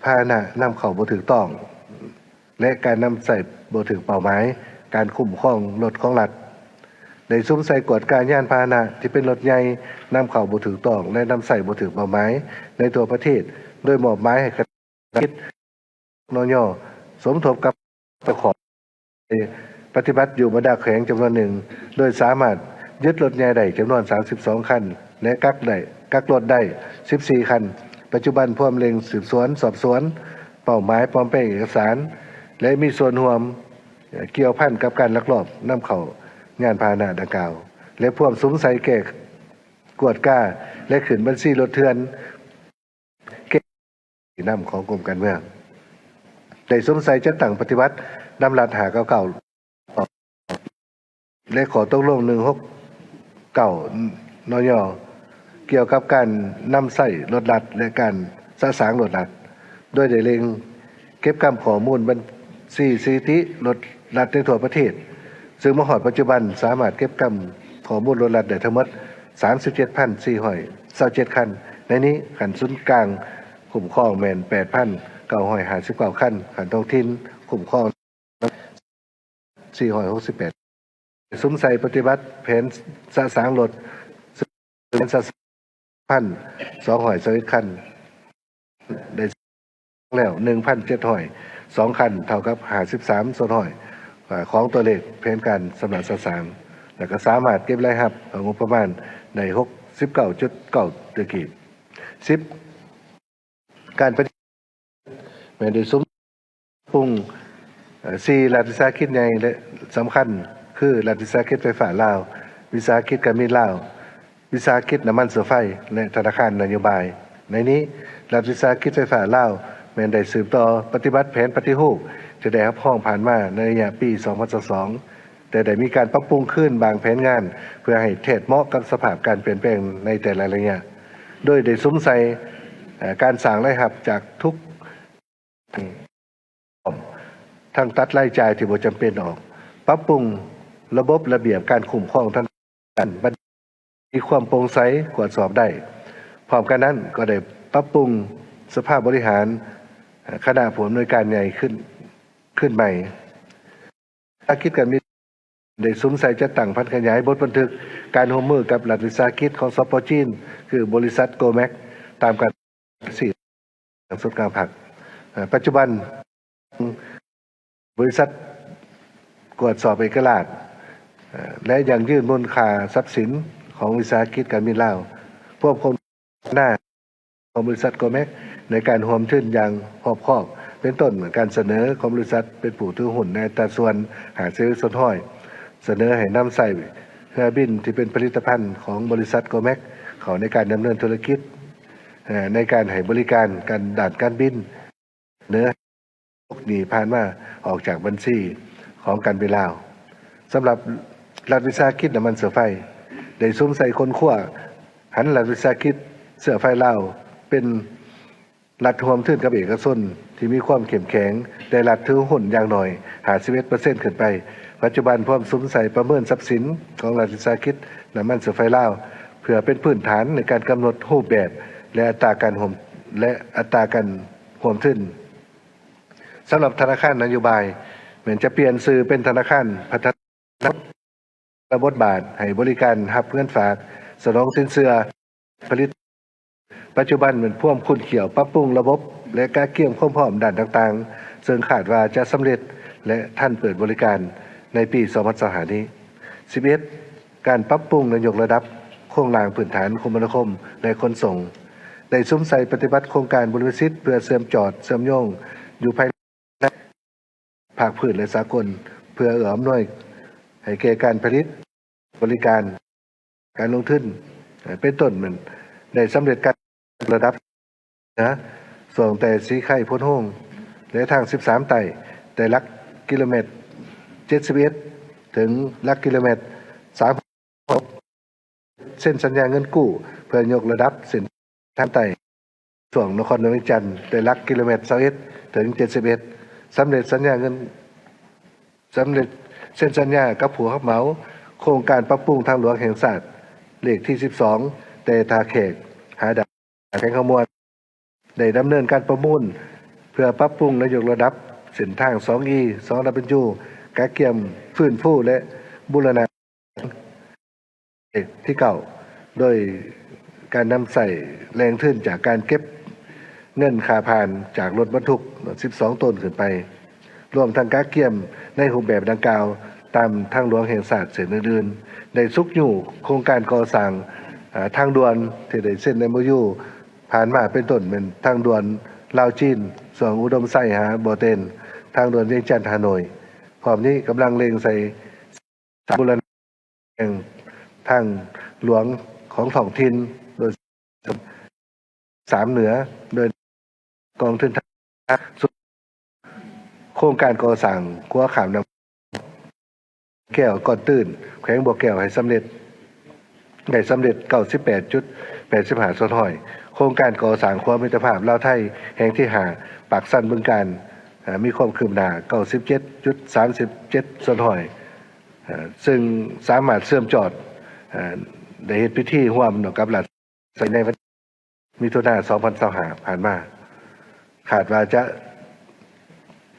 ພາຫະນະນຳເຂົ້າບໍ່ຖືກຕ້ອງ ແລະ ການນຳໃຊ້ບໍ່ຖືກເປົ້າໝາຍ, ການຄຸ້ມຄອງລົດຂອງລັດ ໄດ້ສຸມໃສ່ກວດກາຍານພາຫະນະທີ່ເປັນລົດໃຫຍ່ນຳເຂົ້າບໍ່ຖືກຕ້ອງ ແລະ ນຳໃຊ້ບໍ່ຖືກເປົ້າໝາຍໃນທົ່ວປະເທດ, ໂດຍມອບໝາຍໃຫ້ຄະນະ ກິດ ນຍ ສົມທົບກັບເຈົ້າຂອງ ປະຕິບັດຢູ່ບັນດາແຂວງຈຳນວນໜຶ່ງ ໂດຍສາມາດຍຶດລົດໃຫຍ່ໄດ້ຈຳນວນສາມສິບສອງຄັນ ແລະ ກັກໄດ້ ກັກລົດໄດ້ສິບສີ່ຄັນ. ປັດຈຸບັນພວມເລັ່ງສືບສວນສອບສວນເປົ້າໝາຍປອມແປງເອກະສານ ແລະ ມີສ່ວນຮ່ວມກ່ຽວພັນກັບການລັກລອບນຳເຂົ້າຍານພາຫະນະດັ່ງກ່າວ ແລະ ພວມສຸມໃສ່ແກ້ ກວດກາ ແລະ ຂຶ້ນບັນຊີລົດເຖື່ອນ. ນຳຂອງກົມການເມືອງ ໄດ້ສຸມໃສ່ຈັດຕັ້ງປະຕິບັດດຳລັດຫ້າເກົ້າເກົ້າ ແລະ ຂໍ້ຕົກລົງໜຶ່ງຫົກເກົ້າ ນຍ ກ່ຽວກັບການນຳໃຊ້ລົດລັດ ແລະ ການສະສາງລົດລັດ ໂດຍໄດ້ເລັ່ງເກັບກຳຂໍ້ມູນບັນຊີສະຖິຕິລົດລັດໃນທົ່ວປະເທດ, ເຊິ່ງມາຮອດປັດຈຸບັນສາມາດເກັບກຳຂໍ້ມູນລົດລັດໄດ້ທັງໝົດສາມສິບເຈັດພັນສີ່ຮ້ອຍຊາວເຈັດຄັນ. ໃນນີ້, ຂັ້ນສູນກາງຄຸ້ມຄອງແມ່ນແປດພັນເກົ້າຮ້ອຍຫ້າສິບເກົ້າຄັນ, ຂັ້ນທ້ອງຖິ່ນຄຸ້ມຄອງ ສີ່ຮ້ອຍຫົກສິບແປດ ສຸມໃສ່ປະຕິບັດແຜນສະສາງລົດ ເຊິ່ງແຜນສະສາງພັນສອງຮ້ອຍຊາວເອັດຄັນ ໄດ້ແລ້ວໜຶ່ງພັນເຈັດຮ້ອຍສອງຄັນ ເທົ່າກັບຫ້າສິບສາມສ່ວນຮ້ອຍຂອງຕົວເລກແຜນການຊຳລະສະສາງ ແລະ ກໍສາມາດເກັບລາຍຮັບເຂົ້າງົບປະມານໄດ້ຫົກສິບເກົ້າຈຸດເກົ້າຕື້ກີບ. ສິບ ການປະຕິ ແມ່ນໄດ້ສົມປຸງ ເອີ່ ສີ່ລັດວິສາຫະກິດໃຫຍ່ ແລະ ສຳຄັນ ຄື ລັດວິສາຫະກິດໄຟຟ້າລາວ, ວິສາຫະກິດການບິນລາວ, ວິສາຫະກິດນ້ຳມັນເຊື້ອໄຟ ແລະ ທະນາຄານນະໂຍບາຍ. ໃນນີ້, ລັດວິສາຫະກິດໄຟຟ້າລາວ ແມ່ນໄດ້ສືບຕໍ່ປະຕິບັດແຜນປະຕິຮູບທີ່ໄດ້ຮັບຮອງຜ່ານມາໃນໄລຍະປີສອງພັນຊາວສອງ ແຕ່ໄດ້ມີການປັບປຸງຄືນບາງແຜນງານ ເພື່ອໃຫ້ແທດເໝາະກັບສະພາບການປ່ຽນແປງໃນແຕ່ລະໄລຍະ, ໂດຍໄດ້ສຸມໃສ່ ເອີ່ ການສ້າງລາຍຮັບຈາກທຸກ ທັງຕັດລາຍຈ່າຍທີ່ບໍ່ຈຳເປັນອອກ, ປັບປຸງລະບົບລະບຽບການຄຸ້ມຄອງທາງການບັນ ມີຄວາມໂປ່ງໃສກວດສອບໄດ້. ພ້ອມກັນນັ້ນກໍໄດ້ປັບປຸງສະພາບໍລິຫານ ເອີ່ ຄະນະຜູ້ອຳນວຍການໃຫຍ່ຂຶ້ນ ຂຶ້ນໃໝ່. ອາກິດການບິນໄດ້ສຸມໃສ່ຈັດຕັ້ງຜັນຂະຫຍາຍບົດບັນທຶກການຮ່ວມມືກັບລັດວິສາຫະກິດຂອງ ສປ ຈີນ ຄືບໍລິສັດ ໂກແມັກ ຕາມການ ສູນກາງພັກ. ເອີ່ ປັດຈຸບັນ ບໍລິສັດກວດສອບເອກະລາດ ເອີ່ ແລະ ຢັ້ງຢືນມູນຄ່າຊັບສິນຂອງວິສາຫະກິດການບິນລາວ ພວມຄວາມ ນາຂອງບໍລິສັດ ໂກແມັກ ໃນການຮ່ວມທຶນຢ່າງຮອບຄອບ ເປັນຕົ້ນ ການສະເໜີຂອງບໍລິສັດເປັນຜູ້ຖືຫຸ້ນໃນອັດຕາສ່ວນຫ້າສິບເອັດສ່ວນຮ້ອຍ, ສະເໜີໃຫ້ນຳໃຊ້ເຮືອບິນທີ່ເປັນຜະລິດຕະພັນຂອງບໍລິສັດ ໂກແມັກ ເຂົ້າໃນການດຳເນີນທຸລະກິດ ເອີ່ ໃນການໃຫ້ບໍລິການການດ້ານການບິນ ເໜີ ລົບໜີ້ຜ່ານມາອອກຈາກບັນຊີຂອງການບິນລາວ. ສຳລັບລັດວິສາຫະກິດນ້ຳມັນເຊື້ອໄຟ ໄດ້ສຸມໃສ່ຄົ້ນຄວ້າຫັນລັດວິສາຫະກິດເຊື້ອໄຟລາວ ເປັນລັດຮ່ວມທຶນກັບເອກະຊົນທີ່ມີຄວາມເຂັ້ມແຂງ ແລະ ລັດຖືຫຸ້ນຢ່າງໜ້ອຍຫ້າສິບເອັດເປີເຊັນຂຶ້ນໄປ. ປັດຈຸບັນພວມສຸມໃສ່ປະເມີນຊັບສິນຂອງລັດວິສາຫະກິດນ້ຳມັນເຊື້ອໄຟລາວ ເພື່ອເປັນພື້ນຖານໃນການກຳນົດຮູບແບບ ແລະ ອັດຕາການຮ່ວມ ແລະ ອັດຕາການຮ່ວມທຶນ. ສຳລັບທະນາຄານນະໂຍບາຍ ແມ່ນຈະປ່ຽນຊື່ເປັນທະນາຄານພັດທະນາ ແລະ ບົດບາດໃຫ້ບໍລິການຮັບເງິນຝາກ ສະໜອງສິນເຊື່ອ ຜະລິດ. ປັດຈຸບັນແມ່ນພວມຂຸ້ນຂ້ຽວປັບປຸງລະບົບ ແລະ ກະກຽມຄວາມພ້ອມດ້ານຕ່າງໆ ເຊິ່ງຄາດວ່າຈະສຳເລັດ ແລະ ທັນເປີດບໍລິການໃນປີສອງພັນຊາວຫ້ານີ້. ສິບເອັດ ການປັບປຸງ ແລະ ຍົກລະດັບໂຄງລ່າງພື້ນຖານຄົມມະນາຄົມ ແລະ ຂົນສົ່ງ ໄດ້ສຸມໃສ່ປະຕິບັດໂຄງການບຸລິມະສິດ ເພື່ອເຊື່ອມຈອດເຊື່ອມໂຍງຢູ່ພາຍໃນ ພາກພື້ນ ແລະ ສາກົນ ເພື່ອເອື້ອອຳນວຍໃຫ້ແກ່ການຜະລິດ, ບໍລິການ, ການລົງທຶນ ເປັນຕົ້ນ ແມ່ນໄດ້ສຳເລັດການລະດັບເໜືອ ຊ່ວງແຕ່ສີໄຄໂພນໂຮງ ແລະ ທາງສິບສາມໃຕ້ ແຕ່ຫຼັກກິໂລແມັດເຈັດສິບເອັດ ເຖິງຫຼັກກິໂລແມັດສາມ ເຊັນສັນຍາເງິນກູ້ເພື່ອຍົກລະດັບເສັ້ນທາງໃຕ້ ຊ່ວງນະຄອນຫຼວງວຽງຈັນ ແຕ່ຫຼັກກິໂລແມັດຊາວເອັດ ເຖິງເຈັດສິບເອັດ ສຳເລັດສັນຍາເງິນ ສຳເລັດເຊັນສັນຍາກັບຜູ້ຮັບເໝົາໂຄງການປັບປຸງທາງຫຼວງແຫ່ງຊາດເລກທີສິບສອງ ແຕ່ທ່າແຂກຫາດານ ແຂວງຄຳມ່ວນ ໄດ້ດຳເນີນການປະມູນເພື່ອປັບປຸງ ແລະ ຍົກລະດັບເສັ້ນທາງສອງອີ ສອງດັບເບິນຢູ ກະກຽມຟື້ນຟູ ແລະ ບູລະນະ ເລກທີເກົ້າ ໂດຍການນຳໃຊ້ແຫຼ່ງທຶນຈາກການເກັບເງິນຄ່າຜ່ານຈາກລົດບັນທຸກສິບສອງໂຕນຂຶ້ນໄປ. ລວມທັງກະກຽມໃນຮູບແບບດັ່ງກ່າວຕາມທາງຫຼວງແຫ່ງຊາດເສັ້ນອື່ນໆ ໄດ້ຊຸກຍູ້ໂຄງການກໍ່ສ້າງ ເອີ່ ທາງດ່ວນທີ່ໄດ້ເຊັນເອັມໂອຢູຜ່ານມາ ເປັນຕົ້ນແມ່ນທາງດ່ວນລາວ-ຈີນ ຊ່ວງອຸດົມໄຊຫາບໍ່ເຕັນ, ທາງດ່ວນວຽງຈັນ-ຮ່າໂນ້ຍ. ພ້ອມນີ້ກຳລັງເລັ່ງໃສ່ ສາມ ບູລະນະແຫ່ງທາງຫຼວງຂອງທ້ອງຖິ່ນ ໂດຍສາມເໜືອ ໂດຍ ກອງທຶນທາງ ໂຄງການກໍ່ສ້າງຂົວຂ້າມນ້ຳ ແກ້ວ ກ່ອນຕື່ນ ແຂວງບໍ່ແກ້ວ ໃຫ້ສຳເລັດ ໄດ້ສຳເລັດ ເກົ້າສິບແປດຈຸດແປດສິບຫ້າສ່ວນຮ້ອຍ. ໂຄງການກໍ່ສ້າງຂົວມິດຕະພາບລາວໄທແຫ່ງທີຫ້າ ປາກຊັນ ບຶງການ ເອີ່ ມີຄວາມຄືບໜ້າ ເກົ້າສິບເຈັດຈຸດສາມສິບເຈັດສ່ວນຮ້ອຍ ເຊິ່ງສາມາດເຊື່ອມຈອດ ເອີ່ ໄດ້ເຮັດພິທີຮ່ວມເນາະ ກັບລັດ ໃຊ້ໃນວັນມິຖຸນາ ສອງພັນຊາວຫ້າ ຜ່ານມາ, ຄາດວ່າຈະ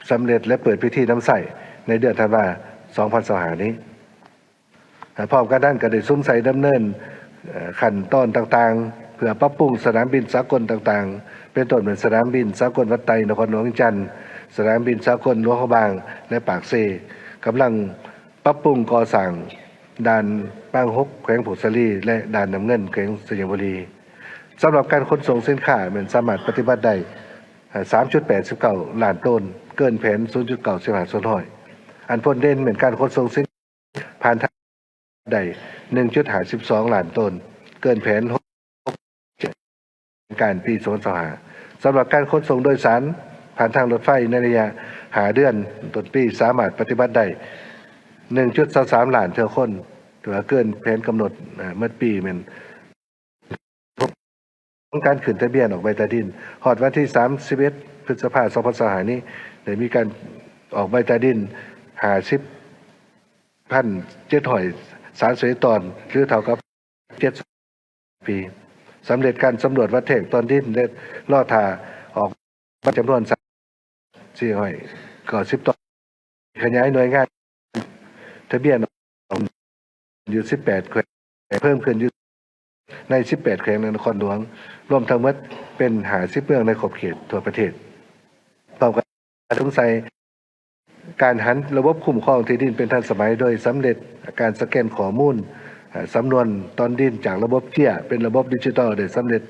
ສຳເລັດ ແລະ ເປີດພິທີນຳໃຊ້ໃນເດືອນທັນວາ ສອງພັນຊາວຫ້າ ນີ້. ພ້ອມກັນນັ້ນກໍໄດ້ສຸມໃສ່ດຳເນີນ ເອີ່ ຂັ້ນຕອນຕ່າງໆ ເພື່ອປັບປຸງສະໜາມບິນສາກົນຕ່າງໆ ເປັນຕົ້ນແມ່ນສະໜາມບິນສາກົນວັດໄຕ ນະຄອນຫຼວງວຽງຈັນ, ສະໜາມບິນສາກົນຫຼວງພະບາງ ແລະ ປາກເຊ, ກຳລັງ ປັບປຸງກໍ່ສ້າງດ່ານປາງຫົກ ແຂວງຜົ້ງສາລີ ແລະ ດ່ານນ້ຳເງິນ ແຂວງໄຊຍະບູລີ. ສຳລັບການຂົນສົ່ງສິນຄ້າແມ່ນສາມາດປະຕິບັດໄດ້ ສາມຈຸດແປດສິບເກົ້າລ້ານໂຕນ, ເກີນແຜນ ສູນຈຸດເກົ້າສິບຫ້າສ່ວນຮ້ອຍ. ອັນພົ້ນເດັ່ນແມ່ນການຂົນສົ່ງສິນຄ້າຜ່ານທາງໄດ້ ໜຶ່ງຈຸດຫ້າສິບສອງລ້ານໂຕນ, ເກີນແຜນ ການປີສອງພັນຊາວຫ້າ. ສຳລັບການຂົນສົ່ງໂດຍສານຜ່ານທາງລົດໄຟໃນໄລຍະຫ້າເດືອນຕົ້ນປີ ສາມາດປະຕິບັດໄດ້ ໜຶ່ງຈຸດຊາວສາມລ້ານເທື່ອຄົນ, ຖືວ່າເກີນແຜນກຳນົດ ເອີ່ ໝົດປີແມ່ນ ຂອງການຂຶ້ນທະບຽນອອກໃບຕາດິນ. ຮອດວັນທີສາມສິບເອັດ ພຶດສະພາ ສອງພັນຊາວຫ້າ ນີ້ ໄດ້ມີການອອກໃບຕາດິນ ຫ້າສິບພັນເຈັດຮ້ອຍສາມສິບເອັດຕອນ ຫຼື ເທົ່າກັບ ເຈັດປີ, ສຳເລັດການສຳຫຼວດວັດແທກຕອນດິນ ແລະ ລໍຖ້າອອກບັດຈຳນວນ ສີ່ຮ້ອຍເກົ້າສິບຕອນ, ຂະຫຍາຍໜ່ວຍງານທະບຽນຢູ່ສິບແປດແຂວງ, ເພີ່ມຂຶ້ນຢູ່ໃນສິບແປດແຂວງ ແລະ ນະຄອນຫຼວງ, ລວມທັງໝົດເປັນຫ້າສິບເມືອງໃນຂອບເຂດທົ່ວປະເທດ. ພ້ອມກັນ ການສົງໄສ ການຫັນລະບົບຄຸ້ມຄອງທີ່ດິນເປັນທັນສະໄໝ ໂດຍສຳເລັດການສະແກນຂໍ້ມູນ ເອີ່ ສຳນວນຕອນດິນຈາກລະບົບເຈ້ຍເປັນລະບົບດິຈິຕອນໄດ້ສຳເລັດ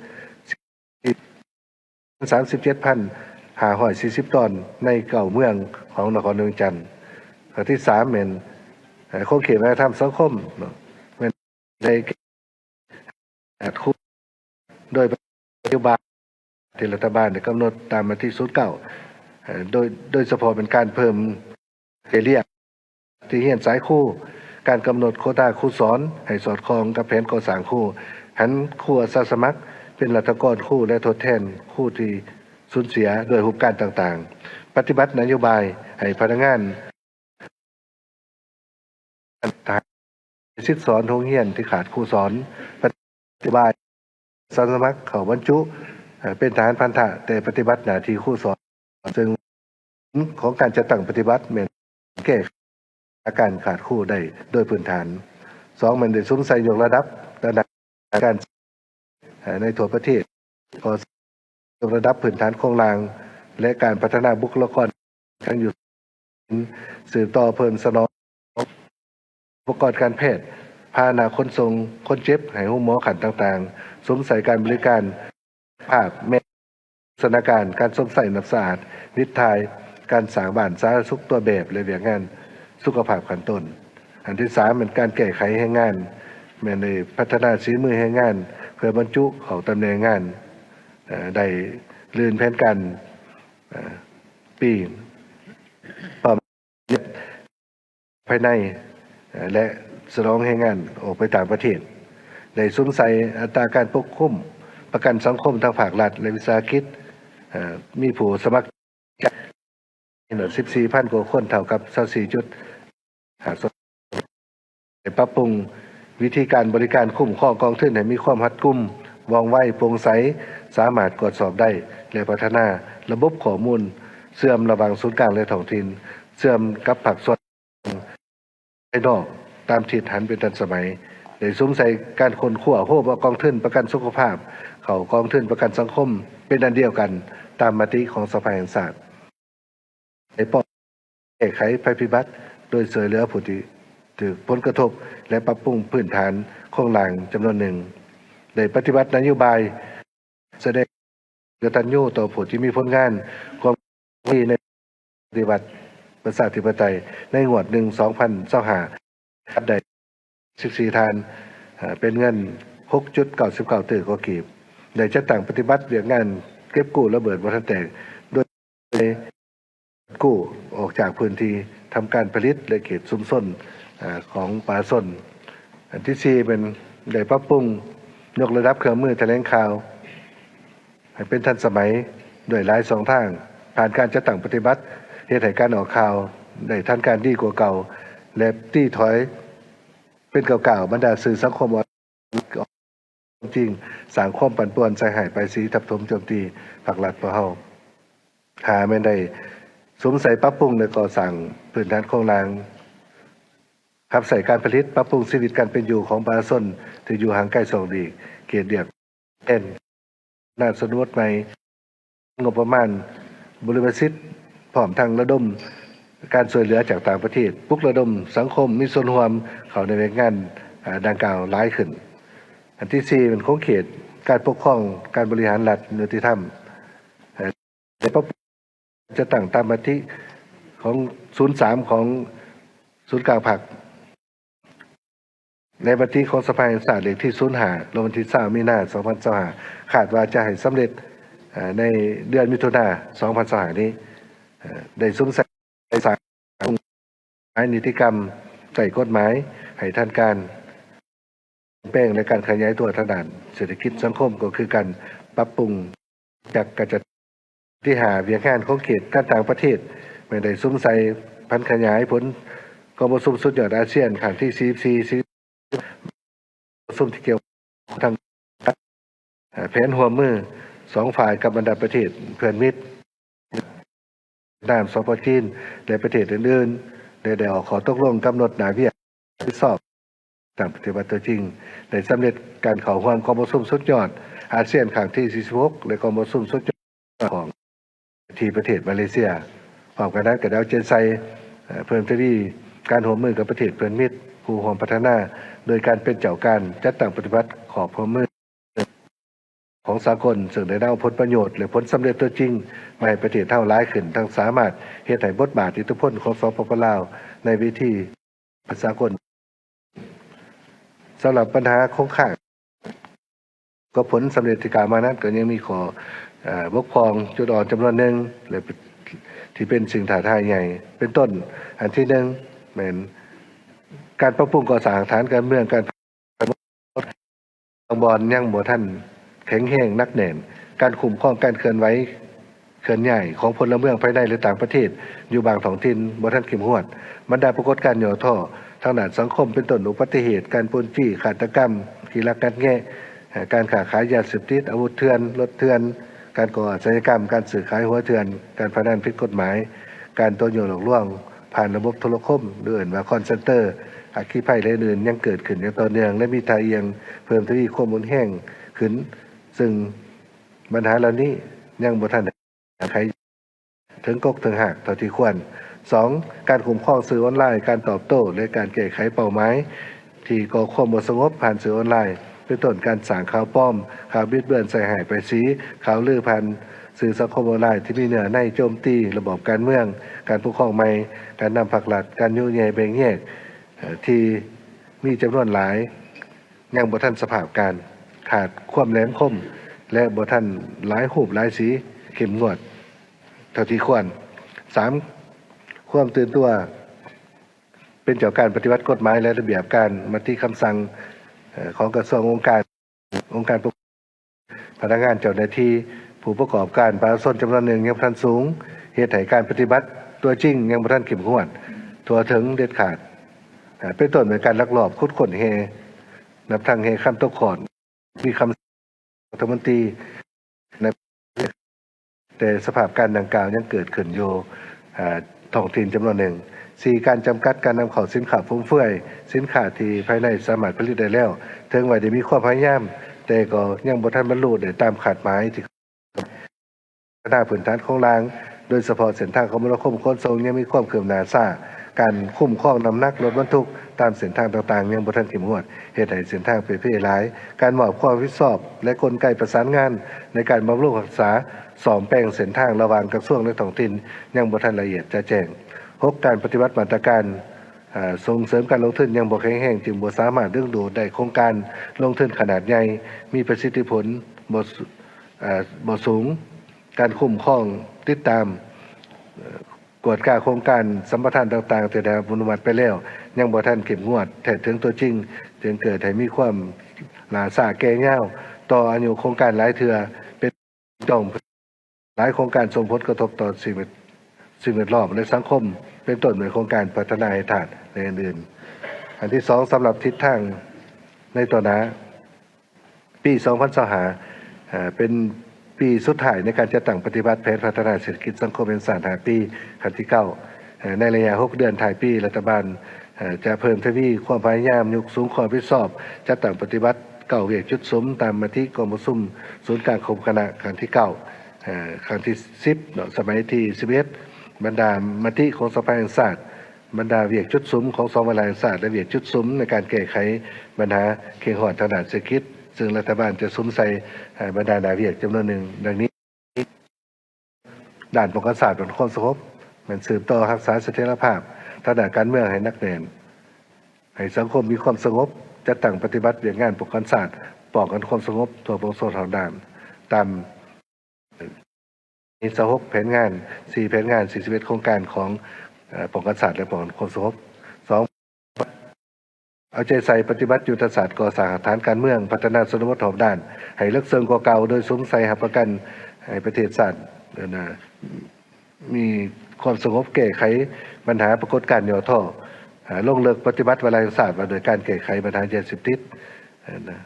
ສາມສິບເຈັດພັນຫ້າຮ້ອຍສີ່ສິບຕອນ ໃນເກົ້າເມືອງຂອງນະຄອນຫຼວງວຽງຈັນ. ຂໍ້ທີສາມແມ່ນ ເອີ່ ຂົງເຂດວັດທະນະທຳສັງຄົມເນາະ ແມ່ນ ໄດ້ແກ້ໄຂ ໂດຍນະໂຍບາຍທີ່ລັດຖະບານໄດ້ກຳນົດຕາມມະຕິສູນເກົ້າ ໂດຍ ໂດຍສະເພາະເປັນການເພີ່ມເສຍເລ່ຍທີ່ຮຽນສາຍຄູ, ການກຳນົດໂຄຕາຄູສອນໃຫ້ສອດຄ່ອງກັບແຜນກໍ່ສ້າງຄູ, ຫັນຄູອາສາສະໝັກເປັນລັດຖະກອນຄູ ແລະ ທົດແທນຄູທີ່ສູນເສຍດ້ວຍຮູບການຕ່າງໆ, ປະຕິບັດນະໂຍບາຍໃຫ້ພະນັກງານ ສິດສອນໂຮງຮຽນທີ່ຂາດຄູສອນ, ປະຕິບັດອາສາສະໝັກເຂົ້າບັນຈຸ ເປັນທະຫານພັນທະ ແຕ່ປະຕິບັດໜ້າທີ່ຄູສອນ, ເຊິ່ງຂອງການຈັດຕັ້ງປະຕິບັດແມ່ນແກ້ໄຂອາການຂາດຄູໄດ້ໂດຍພື້ນຖານ. ສອງ ແມ່ນໄດ້ສຸມໃສ່ຍົກລະດັບຕະໜ່າງການ ໃນທົ່ວປະເທດ, ກໍຍົກລະດັບພື້ນຖານໂຄງລ່າງ ແລະ ການພັດທະນາບຸກຄະລາກອນ ທັງຢູ່ ສືບຕໍ່ເພີ່ມສະໜອງອຸປະກອນການແພດ, ພາຫະນະຂົນສົ່ງຄົນເຈັບໃຫ້ໂຮງໝໍຂັ້ນຕ່າງໆ, ສຸມໃສ່ການບໍລິການ ພາບແມ່ນ ສະຖານະການການຊົມໃຊ້ນ້ຳສະອາດ, ວິດຖ່າຍ, ການສ້າງບ້ານສາທາລະນະສຸກຕົວແບບ ແລະ ວຽກງານສຸຂະພາບຂັ້ນຕົ້ນ. ອັນທີສາມ ແມ່ນການແກ້ໄຂແຮງງານ, ແມ່ນໄດ້ພັດທະນາສີມືແຮງງານ ເພື່ອບັນຈຸເຂົ້າຕຳແໜ່ງງານ, ເອີ່ ໄດ້ລື່ນແຜນການ ເອີ່ ປີ ພາຍໃນ ແລະ ສະໜອງແຮງງານອອກໄປຕ່າງປະເທດ, ໄດ້ສຸມໃສ່ອັດຕາການປົກຄຸມປະກັນສັງຄົມທັງພາກລັດ ແລະ ວິສາຫະກິດ ມີຜູ້ສະໝັກໃຈ ສິບສີ່ພັນກວ່າຄົນ, ເທົ່າກັບ ຊາວສີ່ຈຸດຫ້າ ໄດ້ປັບປຸງວິທີການບໍລິການຄຸ້ມຄອງກອງທຶນໃຫ້ມີຄວາມຮັດກຸມ, ວ່ອງໄວ, ໂປ່ງໃສ, ສາມາດກວດສອບໄດ້ ແລະ ພັດທະນາລະບົບຂໍ້ມູນເຊື່ອມລະຫວ່າງສູນກາງ ແລະ ທ້ອງຖິ່ນ, ເຊື່ອມກັບພາກສ່ວນພາຍນອກຕາມທິດຫັນເປັນທັນສະໄໝ, ໄດ້ສຸມໃສ່ການຄົ້ນຄວ້າໂຮມເອົາກອງທຶນປະກັນສຸຂະພາບເຂົ້າກອງທຶນປະກັນສັງຄົມເປັນອັນດຽວກັນຕາມມະຕິຂອງສະພາແຫ່ງຊາດ. ໄດ້ປ້ອງ ແກ້ໄຂໄພພິບັດ ໂດຍຊ່ວຍເຫຼືອຜູ້ທີ່ຖືກຜົນກະທົບ ແລະ ປັບປຸງພື້ນຖານໂຄງລ່າງຈຳນວນໜຶ່ງ, ໄດ້ປະຕິບັດນະໂຍບາຍສະແດງກະຕັນຍູຕໍ່ຜູ້ທີ່ມີຜົນງານຄວາມດີໃນປະຕິວັດປະຊາທິປະໄຕໃນງວດໜຶ່ງ ສອງພັນຊາວຫ້າ ໄດ້ສິບສີ່ທ່ານ, ເປັນເງິນຫົກຈຸດເກົ້າສິບເກົ້າຕື້ກວ່າກີບ, ໄດ້ຈັດຕັ້ງປະຕິບັດວຽກງານ ເກັບກູ້ລະເບີດບໍ່ທັນແຕກ ໂດຍ ກູ້ອອກຈາກພື້ນທີ່ທຳການຜະລິດ ແລະ ເຂດຊຸມຊົນ ອາ ຂອງປະຊາຊົນ. ອັນທີສີ່ແມ່ນໄດ້ປັບປຸງຍົກລະດັບເຄື່ອງມືຖະແຫຼງຂ່າວໃຫ້ເປັນທັນສະໄໝ ດ້ວຍຫຼາຍຊ່ອງທາງ ຜ່ານການຈັດຕັ້ງປະຕິບັດ ເຮັດໃຫ້ການອອກຂ່າວໄດ້ທັນການດີກວ່າເກົ່າ ແລະ ຕີຖອຍເປັນກ້າວໆ ບັນດາສື່ສັງຄົມອອນ ຈິງ ສ້າງຄວາມປັ່ນປ່ວນ, ໃສ່ຮ້າຍປ້າຍສີ, ທັບຖົມໂຈມຕີພັກລັດພວກເຮົາ. ຫ້າແມ່ນໄດ້ສຸມໃສ່ປັບປຸງ ແລະ ກໍ່ສ້າງພື້ນຖານໂຄງລ່າງ ຮັບໃຊ້ການຜະລິດ, ປັບປຸງຊີວິດການເປັນຢູ່ຂອງປະຊາຊົນທີ່ຢູ່ຫ່າງໄກສອກຫຼີກເຂດລຽບແດນ ນາຊົນນະບົດໃໝ່, ງົບປະມານ, ບໍລິມະສິດ, ພ້ອມທັງລະດົມການຊ່ວຍເຫຼືອຈາກຕ່າງປະເທດ, ປຸກລະດົມສັງຄົມມີສ່ວນຮ່ວມເຂົ້າໃນວຽກງານ ອາ ດັ່ງກ່າວຫຼາຍຂຶ້ນ. ອັນທີສີ່ແມ່ນຂົງເຂດການປົກຄອງ, ການບໍລິຫານລັດ, ຍຸຕິທຳ, ເອີ ໄດ້ປັບປຸງ ຈັດຕັ້ງຕາມມະຕິຂອງສູນສາມຂອງສູນກາງພັກ ແລະ ມະຕິຂອງສະພາແຫ່ງຊາດເລກທີສູນຫ້າ ລົງວັນທີຊາວ ມີນາ ສອງພັນຊາວຫ້າ ຄາດວ່າຈະໃຫ້ສຳເລັດ ເອີ ໃນເດືອນມິຖຸນາ ສອງພັນຊາວຫ້ານີ້. ເອີ ໄດ້ສຸມໃສ່ສ້າງກົດໝາຍນິຕິກຳ ໃຊ້ກົດໝາຍໃຫ້ທັນການ ແປງ ແລະ ການຂະຫຍາຍຕົວທາງດ້ານເສດຖະກິດສັງຄົມ ກໍຄືການປັບປຸງຈັກກະຈັດ. ທີຫ້າ ວຽກງານຂົງເຂດການຕ່າງປະເທດ ແມ່ນໄດ້ສຸມໃສ່ຜັນຂະຫຍາຍຜົນກອງປະຊຸມສຸດຍອດອາຊຽນຄັ້ງທີສີ່ສິບສີ່ ປະຊຸມທີ່ກ່ຽວຂ້ອງທາງ ແຜນຮ່ວມມືສອງຝ່າຍກັບບັນດາປະເທດເພື່ອນມິດ ຫວຽດນາມ, ສປ ຈີນ ແລະ ປະເທດອື່ນໆ ແລະ ໄດ້ອອກຂໍ້ຕົກລົງກຳນົດໜ້າວຽກຮັບຜິດຊອບ ຕັ້ງປະຕິບັດຕົວຈິງ ໄດ້ສຳເລັດການເຂົ້າຮ່ວມກອງປະຊຸມສຸດຍອດອາຊຽນຄັ້ງທີສີ່ສິບຫົກ ແລະ ກອງປະຊຸມສຸດຍອດຂອງ ທີ່ປະເທດມາເລເຊຍ. ພ້ອມກັນນັ້ນກໍໄດ້ເອົາໃຈໃສ່ ເອີ ເພີ່ມທະວີການຮ່ວມມືກັບປະເທດເພື່ອນມິດ ຄູ່ຮ່ວມພັດທະນາ ໂດຍການເປັນເຈົ້າການຈັດຕັ້ງປະຕິບັດຂອບຮ່ວມມື ຂອງສາກົນ ເຊິ່ງໄດ້ນຳເອົາຜົນປະໂຫຍດ ແລະ ຜົນສຳເລັດຕົວຈິງມາໃຫ້ປະເທດເຮົາຫຼາຍຂຶ້ນ, ທັງສາມາດເຮັດໃຫ້ບົດບາດອິດທິພົນຂອງ ສປປ ລາວ ໃນເວທີສາກົນ. ສຳລັບບັນຫາຄົງຄ້າງ ກໍຜົນສຳເລັດທີ່ກ່າວມານັ້ນ ກໍຍັງມີຂໍ້ ເອີ ບົກຜ່ອງຈຸດອ່ອນຈຳນວນໜຶ່ງ ແລະ ທີ່ເປັນສິ່ງທ້າທາຍໃຫຍ່ ເປັນຕົ້ນ ອັນທີໜຶ່ງ ແມ່ນການປັບປຸງກໍ່ສ້າງຖານການເມືອງ, ການ ບາງບ່ອນຍັງບໍ່ທັນແຂງແຮງໜັກແໜ້ນ, ການຄຸ້ມຄອງການເຄື່ອນໄຫວເຄື່ອນຍ້າຍຂອງພົນລະເມືອງພາຍໃນ ແລະ ຕ່າງປະເທດຢູ່ບາງທ້ອງຖິ່ນບໍ່ທັນເຂັ້ມງວດ, ບັນດາປາກົດການຫຍໍ້ທໍ້ທາງດ້ານສັງຄົມ ເປັນຕົ້ນ ອຸບັດຕິເຫດ, ການປຸ້ນຈີ້, ຄາດຕະກຳ, ຂີ້ລັກງັດແງະ, ການຄ້າຂາຍຢາເສບຕິດ, ອາວຸດເຖື່ອນ, ລົດເຖື່ອນ, ການກໍ່ອາຊະຍາກຳ, ການຊື້ຂາຍຫົວເຖື່ອນ, ການພະນັນຜິດກົດໝາຍ, ການຕົວະຍົວະຫຼອກລວງ ຜ່ານລະບົບໂທລະຄົມ ຫຼື ເອີ້ນວ່າ ຄອນເຊັນເຕີ, ອັກຄີໄພ ແລະ ອື່ນໆ ຍັງເກີດຂຶ້ນຢ່າງຕໍ່ເນື່ອງ ແລະ ມີທ່າອ່ຽງເພີ່ມທະວີຄວາມຮຸນແຮງຂຶ້ນ, ເຊິ່ງບັນຫາເຫຼົ່ານີ້ຍັງບໍ່ທັນໄດ້ແກ້ໄຂເຖິງກົກເຖິງຮາກເທົ່າທີ່ຄວນ. ສອງ, ການຄຸ້ມຄອງສື່ອອນລາຍ, ການຕອບໂຕ້ ແລະ ການແກ້ໄຂເປົ້າໝາຍ ທີ່ກໍ່ຄວາມບໍ່ສະຫງົບຜ່ານສື່ອອນລາຍ ເປັນຕົ້ນການສ້າງຂ່າວປອມ, ຂ່າວບິດເບືອນ, ໃສ່ຮ້າຍປ້າຍສີ, ຂ່າວລືຜ່ານສື່ສັງຄົມອອນລາຍທີ່ມີເນື້ອໃນໂຈມຕີລະບອບການເມືອງ, ການປົກຄອງໃໝ່, ການນຳພັກລັດ, ການຍຸແຍ່ແບ່ງແຍກ ເອີ ທີ່ມີຈຳນວນຫຼາຍ ຍັງບໍ່ທັນສະພາບການ, ຂາດຄວາມແຫຼມຄົມ ແລະ ບໍ່ທັນຫຼາຍຮູບຫຼາຍສີເຂັ້ມງວດເທົ່າທີ່ຄວນ. ສາມ, ຄວາມຕື່ນຕົວ ເປັນເຈົ້າການປະຕິບັດກົດໝາຍ ແລະ ລະບຽບການ, ມະຕິຄຳສັ່ງ ເອີ ຂອງກະຊວງ, ອົງການ, ອົງການປົກຄອງ, ພະນັກງານ, ເຈົ້າໜ້າທີ່, ຜູ້ປະກອບການ, ປະຊາຊົນຈຳນວນໜຶ່ງຍັງບໍ່ທັນສູງ, ເຮັດໃຫ້ການປະຕິບັດຕົວຈິງຍັງບໍ່ທັນເຂັ້ມງວດ, ທົ່ວເຖິງ, ເດັດຂາດ, ເປັນຕົ້ນແມ່ນການລັກລອບຂຸດຄົ້ນແຮ່, ນັບທັງແຮ່ຄຳຕົກຄ້ອນ, ມີຄຳ ລັດຖະມົນຕີ ໃນ ແຕ່ສະພາບການດັ່ງກ່າວຍັງເກີດຂຶ້ນຢູ່ ອາ ທ້ອງຖິ່ນຈຳນວນໜຶ່ງ. ສີ່, ການຈຳກັດການນຳເຂົ້າສິນຄ້າຟຸມເຟືອຍ, ສິນຄ້າທີ່ພາຍໃນສາມາດຜະລິດໄດ້ແລ້ວ, ເຖິງວ່າໄດ້ມີຄວາມພະຍາຍາມ, ແຕ່ກໍຍັງບໍ່ທັນບັນລຸໄດ້ຕາມຄາດໝາຍທີ່ ພັດທະນາພື້ນຖານໂຄງລ່າງ, ໂດຍສະເພາະເສັ້ນທາງຄົມມະນາຄົມຂົນສົ່ງຍັງມີຄວາມຄືບໜ້າຊ້າ, ການຄຸ້ມຄອງນ້ຳໜັກລົດບັນທຸກຕາມເສັ້ນທາງຕ່າງໆຍັງບໍ່ທັນເຂັ້ມງວດ, ເຮັດໃຫ້ເສັ້ນທາງເປ່ເພຫຼາຍ, ການມອບຄວາມຮັບຜິດຊອບ ແລະ ກົນໄກປະສານງານໃນການບຳລຸງຮັກສາ, ສ້ອມແປງເສັ້ນທາງລະຫວ່າງກະຊວງ ແລະ ທ້ອງຖິ່ນຍັງບໍ່ທັນລະອຽດຈະແຈ້ງ. ຫົກ, ການປະຕິບັດມາດຕະການ ອາ ສົ່ງເສີມການລົງທຶນຍັງບໍ່ແຂງແຮງ, ຈຶ່ງບໍ່ສາມາດດຶງດູດໄດ້ໂຄງການລົງທຶນຂະໜາດໃຫຍ່, ມີປະສິດທິຜົນບໍ່ ເອີ ບໍ່ສູງ, ການຄຸ້ມຄອງ, ຕິດຕາມ, ເອີ່ ກວດກາໂຄງການສຳປະທານຕ່າງໆ ທີ່ໄດ້ຮັບອະນຸມັດໄປແລ້ວ ຍັງບໍ່ທັນເຂັ້ມງວດແທດເຖິງຕົວຈິງ, ຈຶ່ງເກີດໃຫ້ມີຄວາມຫຼ້າຊ້າແກ່ຍາວຕໍ່ອາຍຸໂຄງການຫຼາຍເທື່ອ, ເປັນຕ້ອງ ຫຼາຍໂຄງການສົ່ງຜົນກະທົບຕໍ່ສິ່ງແວດ ສິ່ງແວດລ້ອມ ແລະ ສັງຄົມ, ເປັນຕົ້ນແມ່ນໂຄງການພັດທະນາແຮ່ທາດ ແລະ ອື່ນໆ. ອັນທີສອງ, ສຳລັບທິດທາງໃນຕໍ່ໜ້າ, ປີສອງພັນຊາວຫ້າ ເປັນປີສຸດທ້າຍໃນການຈັດຕັ້ງປະຕິບັດແຜນພັດທະນາເສດຖະກິດສັງຄົມແຫ່ງຊາດຫ້າປີ ຄັ້ງທີເກົ້າ. ໃນໄລຍະຫົກເດືອນທ້າຍປີ, ລັດຖະບານ ຈະເພີ່ມທະວີຄວາມພະຍາຍາມ, ຍົກສູງຄວາມຮັບຜິດຊອບ, ຈັດຕັ້ງປະຕິບັດເກົ້າວຽກຈຸດສຸມ ຕາມມະຕິກອງປະຊຸມສູນກາງຄົມຄະນະຄັ້ງທີເກົ້າ, ຄັ້ງທີສິບເນາະ, ສະໄໝທີສິບເອັດ, ບັນດາມະຕິຂອງສະພາແຫ່ງຊາດ, ບັນດາວຽກຈຸດສຸມຂອງສອງວາລະແຫ່ງຊາດ ແລະ ວຽກຈຸດສຸມໃນການແກ້ໄຂບັນຫາເຄັ່ງຮ້ອນທາງດ້ານເສດຖະກິດ, ເຊິ່ງລັດຖະບານຈະສຸມໃສ່ບັນດາໜ້າວຽກຈຳນວນໜຶ່ງ ດັ່ງນີ້. ດ້ານປ້ອງກັນຊາດ ແລະ ຄວາມສະຫງົບ ແມ່ນສືບຕໍ່ຮັກສາສະຖຽນລະພາບທາງດ້ານການເມືອງໃຫ້ໜັກແໜ້ນ, ໃຫ້ສັງຄົມມີຄວາມສະຫງົບ, ຈັດຕັ້ງປະຕິບັດວຽກງານປ້ອງກັນຊາດ, ປ້ອງກັນຄວາມສະຫງົບທົ່ວປວງຊົນຮອບດ້ານ ຕາມ ມີຊາວຫົກແຜນງານ, ສີ່ແຜນງານ, ສີ່ສິບເອັດໂຄງການຂອງ ເອີ່ ປ້ອງກັນຊາດ ແລະ ປ້ອງກັນຄວາມສະຫງົບ. ສອງ, ເອົາໃຈໃສ່ປະຕິບັດຍຸດທະສາດກໍ່ສ້າງຮາກຖານການເມືອງ, ພັດທະນາຊົນນະບົດຮອບດ້ານໃຫ້ເລິກເຊິ່ງກວ່າເກົ່າ, ໂດຍສຸມໃສ່ຮັບປະກັນໃຫ້ປະເທດຊາດ ເອີ້ນວ່າ ມີຄວາມສະຫງົບ, ແກ້ໄຂບັນຫາປາກົດການຫຍໍ້ທໍ້, ເອີ່ ລົງເລິກປະຕິບັດວາລະແຫ່ງຊາດວ່າດ້ວຍການແກ້ໄຂບັນຫາຢາເສບຕິດ ເອີ້ນວ່າ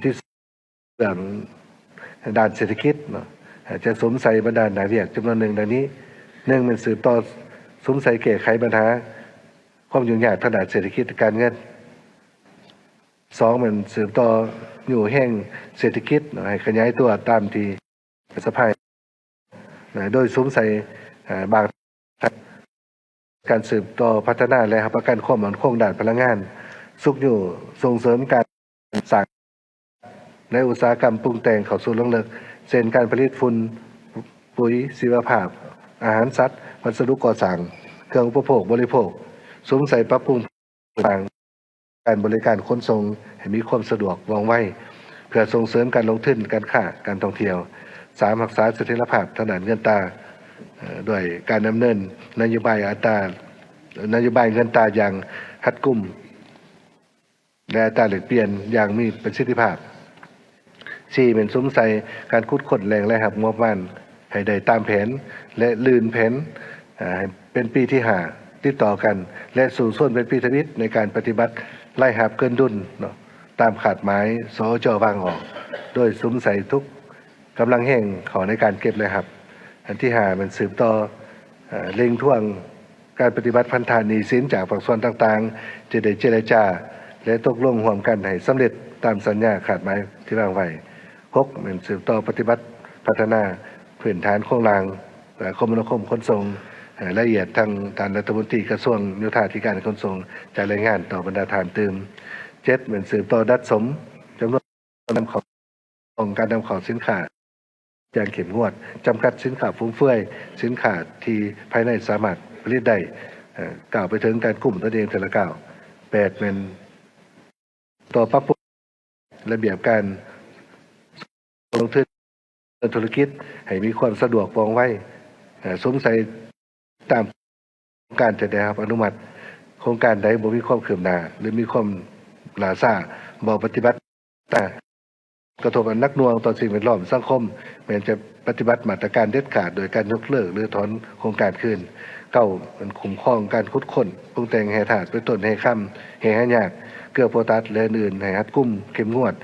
ທີ່ເລື່ອງດ້ານເສດຖະກິດເນາະ, ຈະສຸມໃສ່ບັນດາໜ້າວຽກຈຳນວນໜຶ່ງ ດັ່ງນີ້. ໜຶ່ງ ແມ່ນສືບຕໍ່ສຸມໃສ່ແກ້ໄຂບັນຫາຄວາມຫຍຸ້ງຍາກທາງດ້ານເສດຖະກິດ ແລະ ການເງິນ. ສອງ ແມ່ນສືບຕໍ່ຍູ້ແຮງເສດຖະກິດເນາະ ໃຫ້ຂະຫຍາຍຕົວຕາມທີ່ ສະພາ ໂດຍສຸມໃສ່ ເອີ່ ບາງ ການສືບຕໍ່ພັດທະນາ ແລະ ຮັບປະກັນຄວາມໝັ້ນຄົງດ້ານພະລັງງານ, ຊຸກຍູ້ສົ່ງເສີມການສ້າງ ແລະ ອຸດສາຫະກຳປຸງແຕ່ງເຂົ້າສູ່ເລິກເຊິ່ງ, ເຊັ່ນ ການຜະລິດຝຸ່ນ, ປຸ໋ຍຊີວະພາບ, ອາຫານສັດ, ວັດສະດຸກໍ່ສ້າງ, ເຄື່ອງອຸປະໂພກບໍລິໂພກ, ສຸມໃສ່ປັບປຸງ ການບໍລິການຂົນສົ່ງໃຫ້ມີຄວາມສະດວກວ່ອງໄວ ເພື່ອສົ່ງເສີມການລົງທຶນ, ການຄ້າ, ການທ່ອງທ່ຽວ. ສາມ ຮັກສາສະຖຽນລະພາບທາງດ້ານເງິນຕາ ເອີ່ ດ້ວຍການດຳເນີນນະໂຍບາຍອັດຕາ, ນະໂຍບາຍເງິນຕາຢ່າງຮັດກຸມ ແລະ ອັດຕາແລກປ່ຽນຢ່າງມີປະສິດທິພາບ. ສີ່ ແມ່ນສຸມໃສ່ການຂຸດຄົ້ນແຫຼ່ງລາຍຮັບງົບປະມານໃຫ້ໄດ້ຕາມແຜນ ແລະ ລື່ນແຜນ ເອີ່ ໃຫ້ເປັນປີທີຫ້າຕິດຕໍ່ກັນ ແລະ ສູ້ຊົນເປັນປີທຳອິດໃນການປະຕິບັດລາຍຮັບເກີນດຸນເນາະ ຕາມຄາດໝາຍ ສອຈ ວາງອອກ, ໂດຍສຸມໃສ່ທຸກກຳລັງແຮງເຂົ້າໃນການເກັບລາຍຮັບ. ອັນທີຫ້າ ແມ່ນສືບຕໍ່ ເອີ່ ເລັ່ງທວງການປະຕິບັດພັນທະໜີ້ສິນຈາກພາກສ່ວນຕ່າງໆ ທີ່ໄດ້ເຈລະຈາ ແລະ ຕົກລົງຮ່ວມກັນໃຫ້ສຳເລັດຕາມສັນຍາຄາດໝາຍທີ່ວາງໄວ້. ຫົກ ແມ່ນສືບຕໍ່ປະຕິບັດພັດທະນາພື້ນຖານໂຄງລ່າງ ແລະ ຄົມມະນາຄົມຂົນສົ່ງ ເອີ່ ລະອຽດ. ທາງທ່ານລັດຖະມົນຕີກະຊວງໂຍທາທິການຂົນສົ່ງຈະລາຍງານຕໍ່ບັນດາທ່ານຕື່ມ. ເຈັດ ແມ່ນສືບຕໍ່ດັດສົມຈຳນວນ ນຳເຂົ້າ ຂອງການນຳເຂົ້າສິນຄ້າຢ່າງເຂັ້ມງວດ, ຈຳກັດສິນຄ້າຟຸມເຟືອຍ, ສິນຄ້າທີ່ພາຍໃນສາມາດຜະລິດໄດ້, ເອີ່ ກ້າວໄປເຖິງການກຸ້ມຕົນເອງເທື່ອລະກ້າວ. ແປດ ແມ່ນຕໍ່ປັບປຸງລະບຽບການລົງທຶນ ເລື່ອງທຸລະກິດໃຫ້ມີຄວາມສະດວກວ່ອງໄວ, ເອີ່ ສຸມໃສ່ຕາມໂຄງການທີ່ໄດ້ຮັບອະນຸມັດ. ໂຄງການໃດບໍ່ມີຄວາມຄືບໜ້າ ຫຼື ມີຄວາມຫຼ້າຊ້າ, ບໍ່ປະຕິບັດຕາມ ກະທົບອັນໜັກໜ່ວງຕໍ່ສິ່ງແວດລ້ອມ, ສັງຄົມ, ແມ່ນຈະປະຕິບັດມາດຕະການເດັດຂາດໂດຍການຍົກເລີກ ຫຼື ຖອນໂຄງການຄືນ. ເກົ້າ ແມ່ນຄຸ້ມຄອງການຂຸດຄົ້ນ, ປຸງແຕ່ງແຮ່ທາດ ເປັນຕົ້ນແຮ່ຄຳ, ແຮ່ຫາຍາກ, ເກືອໂປຕາສ ແລະ ອື່ນໆ ໃຫ້ຮັດກຸມ, ເຂັ້ມງວດ,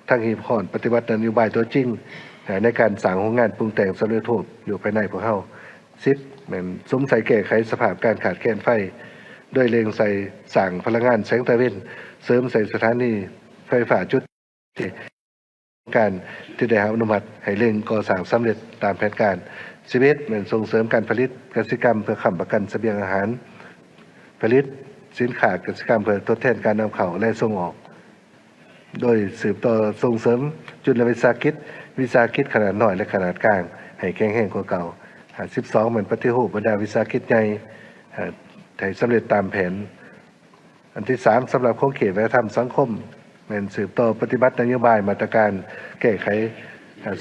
ທັງຮີບຮ້ອນປະຕິບັດນະໂຍບາຍຕົວຈິງ ໃນການສ້າງໂຮງງານປຸງແຕ່ງສຳເລັດຮູບຢູ່ພາຍໃນພວກເຮົາ. ສິບ ແມ່ນສຸມໃສ່ແກ້ໄຂສະພາບການຂາດແຄນໄຟ ໂດຍເລັ່ງໃສ່ສ້າງພະລັງງານແສງຕາເວັນ, ເສີມໃສ່ສະຖານີໄຟຟ້າຈຸດ ການທີ່ໄດ້ຮັບອະນຸມັດໃຫ້ເລັ່ງກໍ່ສ້າງສຳເລັດຕາມແຜນການ. ສິບເອັດ ແມ່ນສົ່ງເສີມການຜະລິດກະສິກຳເພື່ອຄ້ຳປະກັນສະບຽງອາຫານ, ຜະລິດສິນຄ້າກະສິກຳເພື່ອທົດແທນການນຳເຂົ້າ ແລະ ສົ່ງອອກ. ໂດຍສືບຕໍ່ສົ່ງເສີມຈຸລະວິສາຫະກິດ, ວິສາຫະກິດຂະໜາດນ້ອຍ ແລະ ຂະໜາດກາງໃຫ້ແຂງແຮງກວ່າເກົ່າ. ອາ ສິບສອງ ແມ່ນປະຕິຮູບບັນດາວິສາຫະກິດໃຫຍ່ ອາ ໃຫ້ສຳເລັດຕາມແຜນ. ອັນທີສາມ ສຳລັບຂົງເຂດວັດທະນະທຳສັງຄົມ ແມ່ນສືບຕໍ່ປະຕິບັດນະໂຍບາຍມາດຕະການແກ້ໄຂ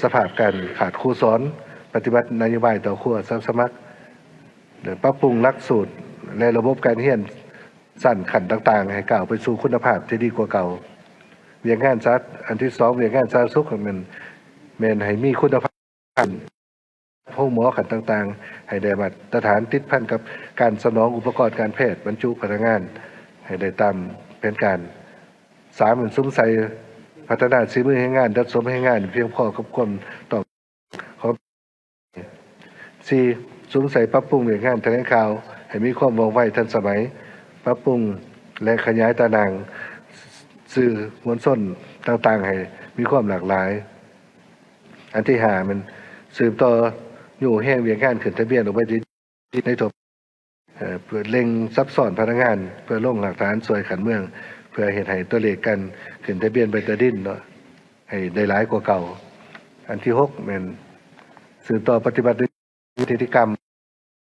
ສະພາບການຂາດຄູສອນ, ປະຕິບັດນະໂຍບາຍຕໍ່ຄູອາສາສະໝັກ, ແລະ ປັບປຸງຫຼັກສູດ ແລະ ລະບົບການຮຽນຊັ້ນຂັ້ນຕ່າງໆ ໃຫ້ກ້າວໄປສູ່ຄຸນນະພາບທີ່ດີກວ່າເກົ່າ. ວຽກງານສາ ອັນທີສອງ ວຽກງານສາທາລະນະສຸກແມ່ນ ແມ່ນໃຫ້ມີຄຸນນະພາບ ໂຮງໝໍຂັ້ນຕ່າງໆ ໃຫ້ໄດ້ມາດຕະຖານ, ຕິດພັນກັບການສະໜອງອຸປະກອນການແພດ, ບັນຈຸພະນັກງານໃຫ້ໄດ້ຕາມແຜນການ. ສາມ ແມ່ນສຸມໃສ່ພັດທະນາສີມືແຮງງານ, ດັດສົມແຮງງານໃຫ້ພຽງພໍກັບຄວາມຕ້ອງການຂອງ. ສີ່ ສຸມໃສ່ປັບປຸງວຽກງານຖະແຫຼງຂ່າວໃຫ້ມີຄວາມວ່ອງໄວທັນສະໄໝ, ປັບປຸງ ແລະ ຂະຫຍາຍຕາໜ່າງສື່ມວນຊົນຕ່າງໆ ໃຫ້ມີຄວາມຫຼາກຫຼາຍ. ອັນທີຫ້າ ແມ່ນສືບຕໍ່ຍູ້ແຮງວຽກງານຂຶ້ນທະບຽນອອກໃບຕາດິນໃນທົ່ວ ເອີ ເພື່ອເລັ່ງສັບຊ້ອນພະນັກງານ ເພື່ອລົງຮາກຖານຊ່ວຍຂັ້ນເມືອງ ເພື່ອເຮັດໃຫ້ຕົວເລກການຂຶ້ນທະບຽນໃບຕາດິນເນາະ ໃຫ້ໄດ້ຫຼາຍກວ່າເກົ່າ. ອັນທີຫົກ ແມ່ນສືບຕໍ່ປະຕິບັດ ກິດຈະກຳ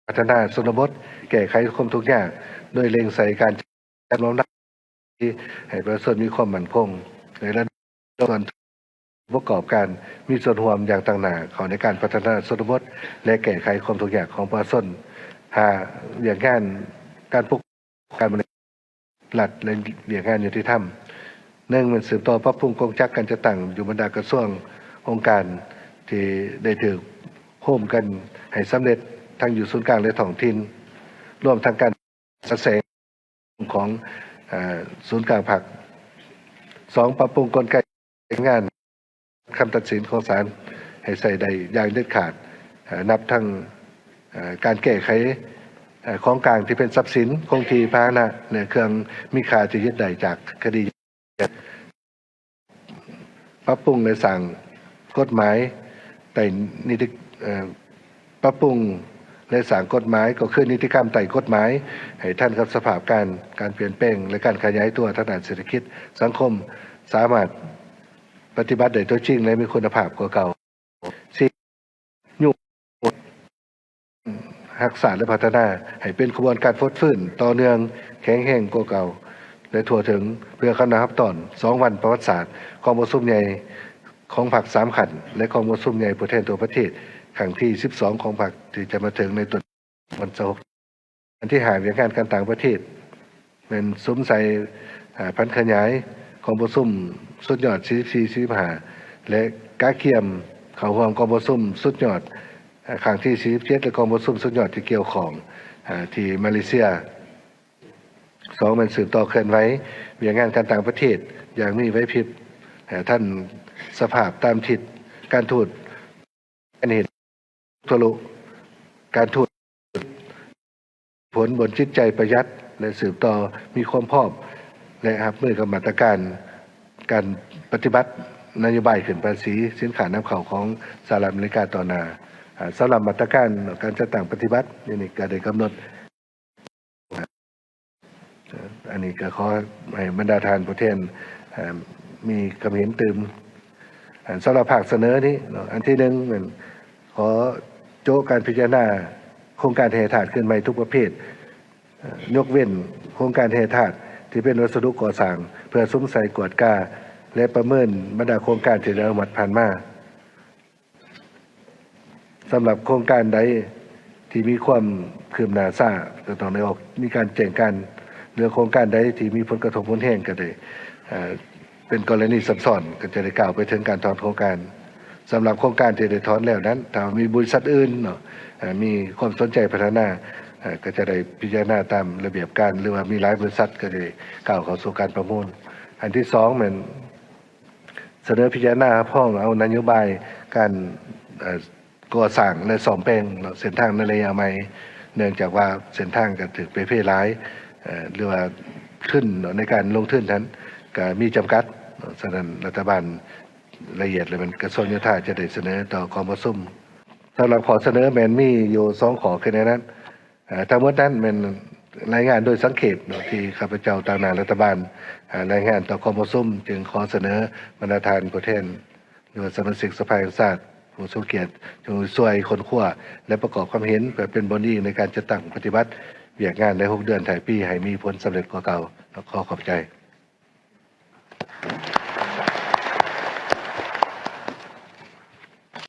ພັດທະນາຊົນນະບົດ ແກ້ໄຂຄວາມທຸກຍາກ ໂດຍເລັ່ງໃສ່ການຈັດລຳດັບໃຫ້ປະຊາຊົນມີຄວາມໝັ້ນຄົງ ໃນລະດັບສ່ວນປະກອບການມີສ່ວນຮ່ວມຢ່າງຕັ້ງໜ້າເຂົ້າໃນການພັດທະນາຊົນນະບົດ ແລະ ແກ້ໄຂຄວາມທຸກຍາກຂອງປະຊາຊົນ. ຫ້າ ວຽກງານການປົກ ການບໍລິຫານລັດ ແລະ ວຽກງານຍຸຕິທຳ. ໜຶ່ງ ແມ່ນສືບຕໍ່ປັບປຸງກົງຈັກການຈັດຕັ້ງຢູ່ບັນດາກະຊວງ, ອົງການທີ່ໄດ້ຖືກໂຮມກັນໃຫ້ສຳເລັດ ທັງຢູ່ສູນກາງ ແລະ ທ້ອງຖິ່ນ, ລວມທັງການສະແສງຂອງ ເອີ ສູນກາງພັກ. ສອງ ປັບປຸງກົນໄກ ງານຄຳຕັດສິນຂອງສານໃຫ້ໃຊ້ໄດ້ຢ່າງເດັດຂາດ, ເອີ ນັບທັງ ເອີ ການແກ້ໄຂ ເອີ ຂອງກາງທີ່ເປັນຊັບສິນຄົງທີ່, ພາຫະນະ ແລະ ເຄື່ອງມີຄ່າທີ່ຍຶດໄດ້ຈາກຄະດີ. ປັບປຸງ ແລະ ສ້າງກົດໝາຍໃຕ້ນິຕິ ເອີ ປັບປຸງ ແລະ ສ້າງກົດໝາຍ ກໍຄືນິຕິກຳໃຕ້ກົດໝາຍ ໃຫ້ທັນກັບສະພາບການ, ການປ່ຽນແປງ ແລະ ການຂະຫຍາຍຕົວທາງດ້ານເສດຖະກິດ, ສັງຄົມ, ສາມາດປະຕິບັດໄດ້ຕົວຈິງ ແລະ ມີຄຸນນະພາບກວ່າເກົ່າ. ສີ່ ຍູ້ຮັກສາ ແລະ ພັດທະນາໃຫ້ເປັນຂະບວນການຟົດຟື້ນ, ຕໍ່ເນື່ອງ, ແຂງແຮງກວ່າເກົ່າ ແລະ ທົ່ວເຖິງ ເພື່ອຄະນະຮັບຕ້ອນສອງວັນປະຫວັດສາດ ກອງປະຊຸມໃຫຍ່ຂອງພັກສາມຂັ້ນ ແລະ ກອງປະຊຸມໃຫຍ່ຜູ້ແທນທົ່ວປະເທດຄັ້ງທີສິບສອງຂອງພັກ ທີ່ຈະມາເຖິງໃນຕົ້ນວັນທີຊາວຫົກ. ອັນທີຫ້າ ວຽກງານການຕ່າງປະເທດ ແມ່ນສຸມໃສ່ ເອີ ຜັນຂະຫຍາຍກອງປະຊຸມສຸດຍອດສີ່ສິບສີ່ ສີ່ສິບຫ້າ ແລະ ກະກຽມເຂົ້າຮ່ວມກອງປະຊຸມສຸດຍອດ ເອີ ຄັ້ງທີສີ່ສິບເຈັດ ແລະ ກອງປະຊຸມສຸດຍອດທີ່ກ່ຽວຂ້ອງ ເອີ ທີ່ມາເລເຊຍ. ສອງ ແມ່ນສືບຕໍ່ເຄື່ອນໄຫວວຽກງານການຕ່າງປະເທດຢ່າງມີໄຫວພິບ, ເອີ ທັນສະພາບຕາມທິດການທູດ, ອັນເຫັນທົ່ວໂລກ, ການທູດຜົນບົນຈິດໃຈປະຢັດ ແລະ ສືບຕໍ່ມີຄວາມພ້ອມ ແລະ ຮັບມືກັບມາດຕະການການປະຕິບັດນະໂຍບາຍຂຶ້ນພາສີສິນຄ້ານຳເຂົ້າຂອງສະຫະລັດອາເມລິກາຕໍ່ໜ້າ. ເອີ ສຳລັບມາດຕະການການຈັດຕັ້ງປະຕິບັດ ນີ້ກໍໄດ້ກຳນົດ ອັນນີ້ກໍຂໍໃຫ້ບັນດາທ່ານຜູ້ແທນ ເອີ ມີຄຳເຫັນຕື່ມ. ສຳລັບພາກສະເໜີນີ້ເນາະ ອັນທີໜຶ່ງແມ່ນຂໍໂຈະການພິຈາລະນາໂຄງການແຮ່ທາດຄືນໃໝ່ທຸກປະເພດ ຍົກເວັ້ນໂຄງການແຮ່ທາດທີ່ເປັນວັດສະດຸກໍ່ສ້າງ ເພື່ອສຸມໃສ່ກວດກາ ແລະ ປະເມີນບັນດາໂຄງການທີ່ໄດ້ອະນຸມັດຜ່ານມາ. ສຳລັບໂຄງການໃດທີ່ມີຄວາມຄືບໜ້າຊ້າ ກໍຕ້ອງໄດ້ອອກ ມີການແຈ້ງການ. ເລື່ອງໂຄງການໃດທີ່ມີຜົນກະທົບຮຸນແຮງ ກໍໄດ້ ເອີ ເປັນກໍລະນີຊ້ຳຊ້ອນ ກໍຈະໄດ້ກ່າວໄປເຖິງການຖອນໂຄງການ. ສຳລັບໂຄງການທີ່ໄດ້ຖອນແລ້ວນັ້ນ ຖ້າມີບໍລິສັດອື່ນເນາະ ເອີ ມີຄວາມສົນໃຈພັດທະນາ ເອີ ກໍຈະໄດ້ພິຈາລະນາຕາມລະບຽບການ ຫຼືວ່າມີຫຼາຍບໍລິສັດກໍໄດ້ກ້າວເຂົ້າສູ່ການປະມູນ. ອັນທີສອງແມ່ນ ສະເໜີພິຈາລະນາຮັບຮອງເອົານະໂຍບາຍການ ເອີ ກໍ່ສ້າງ ແລະ ສ້ອມແປງເນາະ ເສັ້ນທາງໃນໄລຍະໃໝ່ ເນື່ອງຈາກວ່າເສັ້ນທາງກໍຖືກເປ່ເພຫຼາຍ ເອີ ຫຼືວ່າທຶນເນາະ ໃນການລົງທຶນນັ້ນກໍມີຈຳກັດເນາະ. ສະນັ້ນ ລັດຖະບານ ລະອຽດແລ້ວແມ່ນກະຊວງໂຍທາຈະໄດ້ສະເໜີຕໍ່ກອງປະຊຸມ. ສຳລັບຂໍ້ສະເໜີແມ່ນມີຢູ່ສອງຂໍ້ ຄືໃນນັ້ນ ເອີ ທັງໝົດນັ້ນແມ່ນລາຍງານໂດຍສັງເຂບເນາະ ທີ່ຂ້າພະເຈົ້າຕາງໜ້າລັດຖະບານ ເອີ ລາຍງານຕໍ່ກອງປະຊຸມ, ຈຶ່ງຂໍສະເໜີບັນດາທ່ານຜູ້ແທນ ຫຼືວ່າສະມາຊິກສະພາແຫ່ງຊາດຜູ້ຊົງກຽດ ຈົ່ງຊ່ວຍຄົ້ນຄວ້າ ແລະ ປະກອບຄວາມເຫັນ ເພື່ອເປັນບ່ອນອີງໃນການຈັດຕັ້ງປະຕິບັດວຽກງານໃນຫົກເດືອນທ້າຍປີ ໃຫ້ມີຜົນສຳເລັດກວ່າເກົ່າ. ຂໍຂອບໃຈ.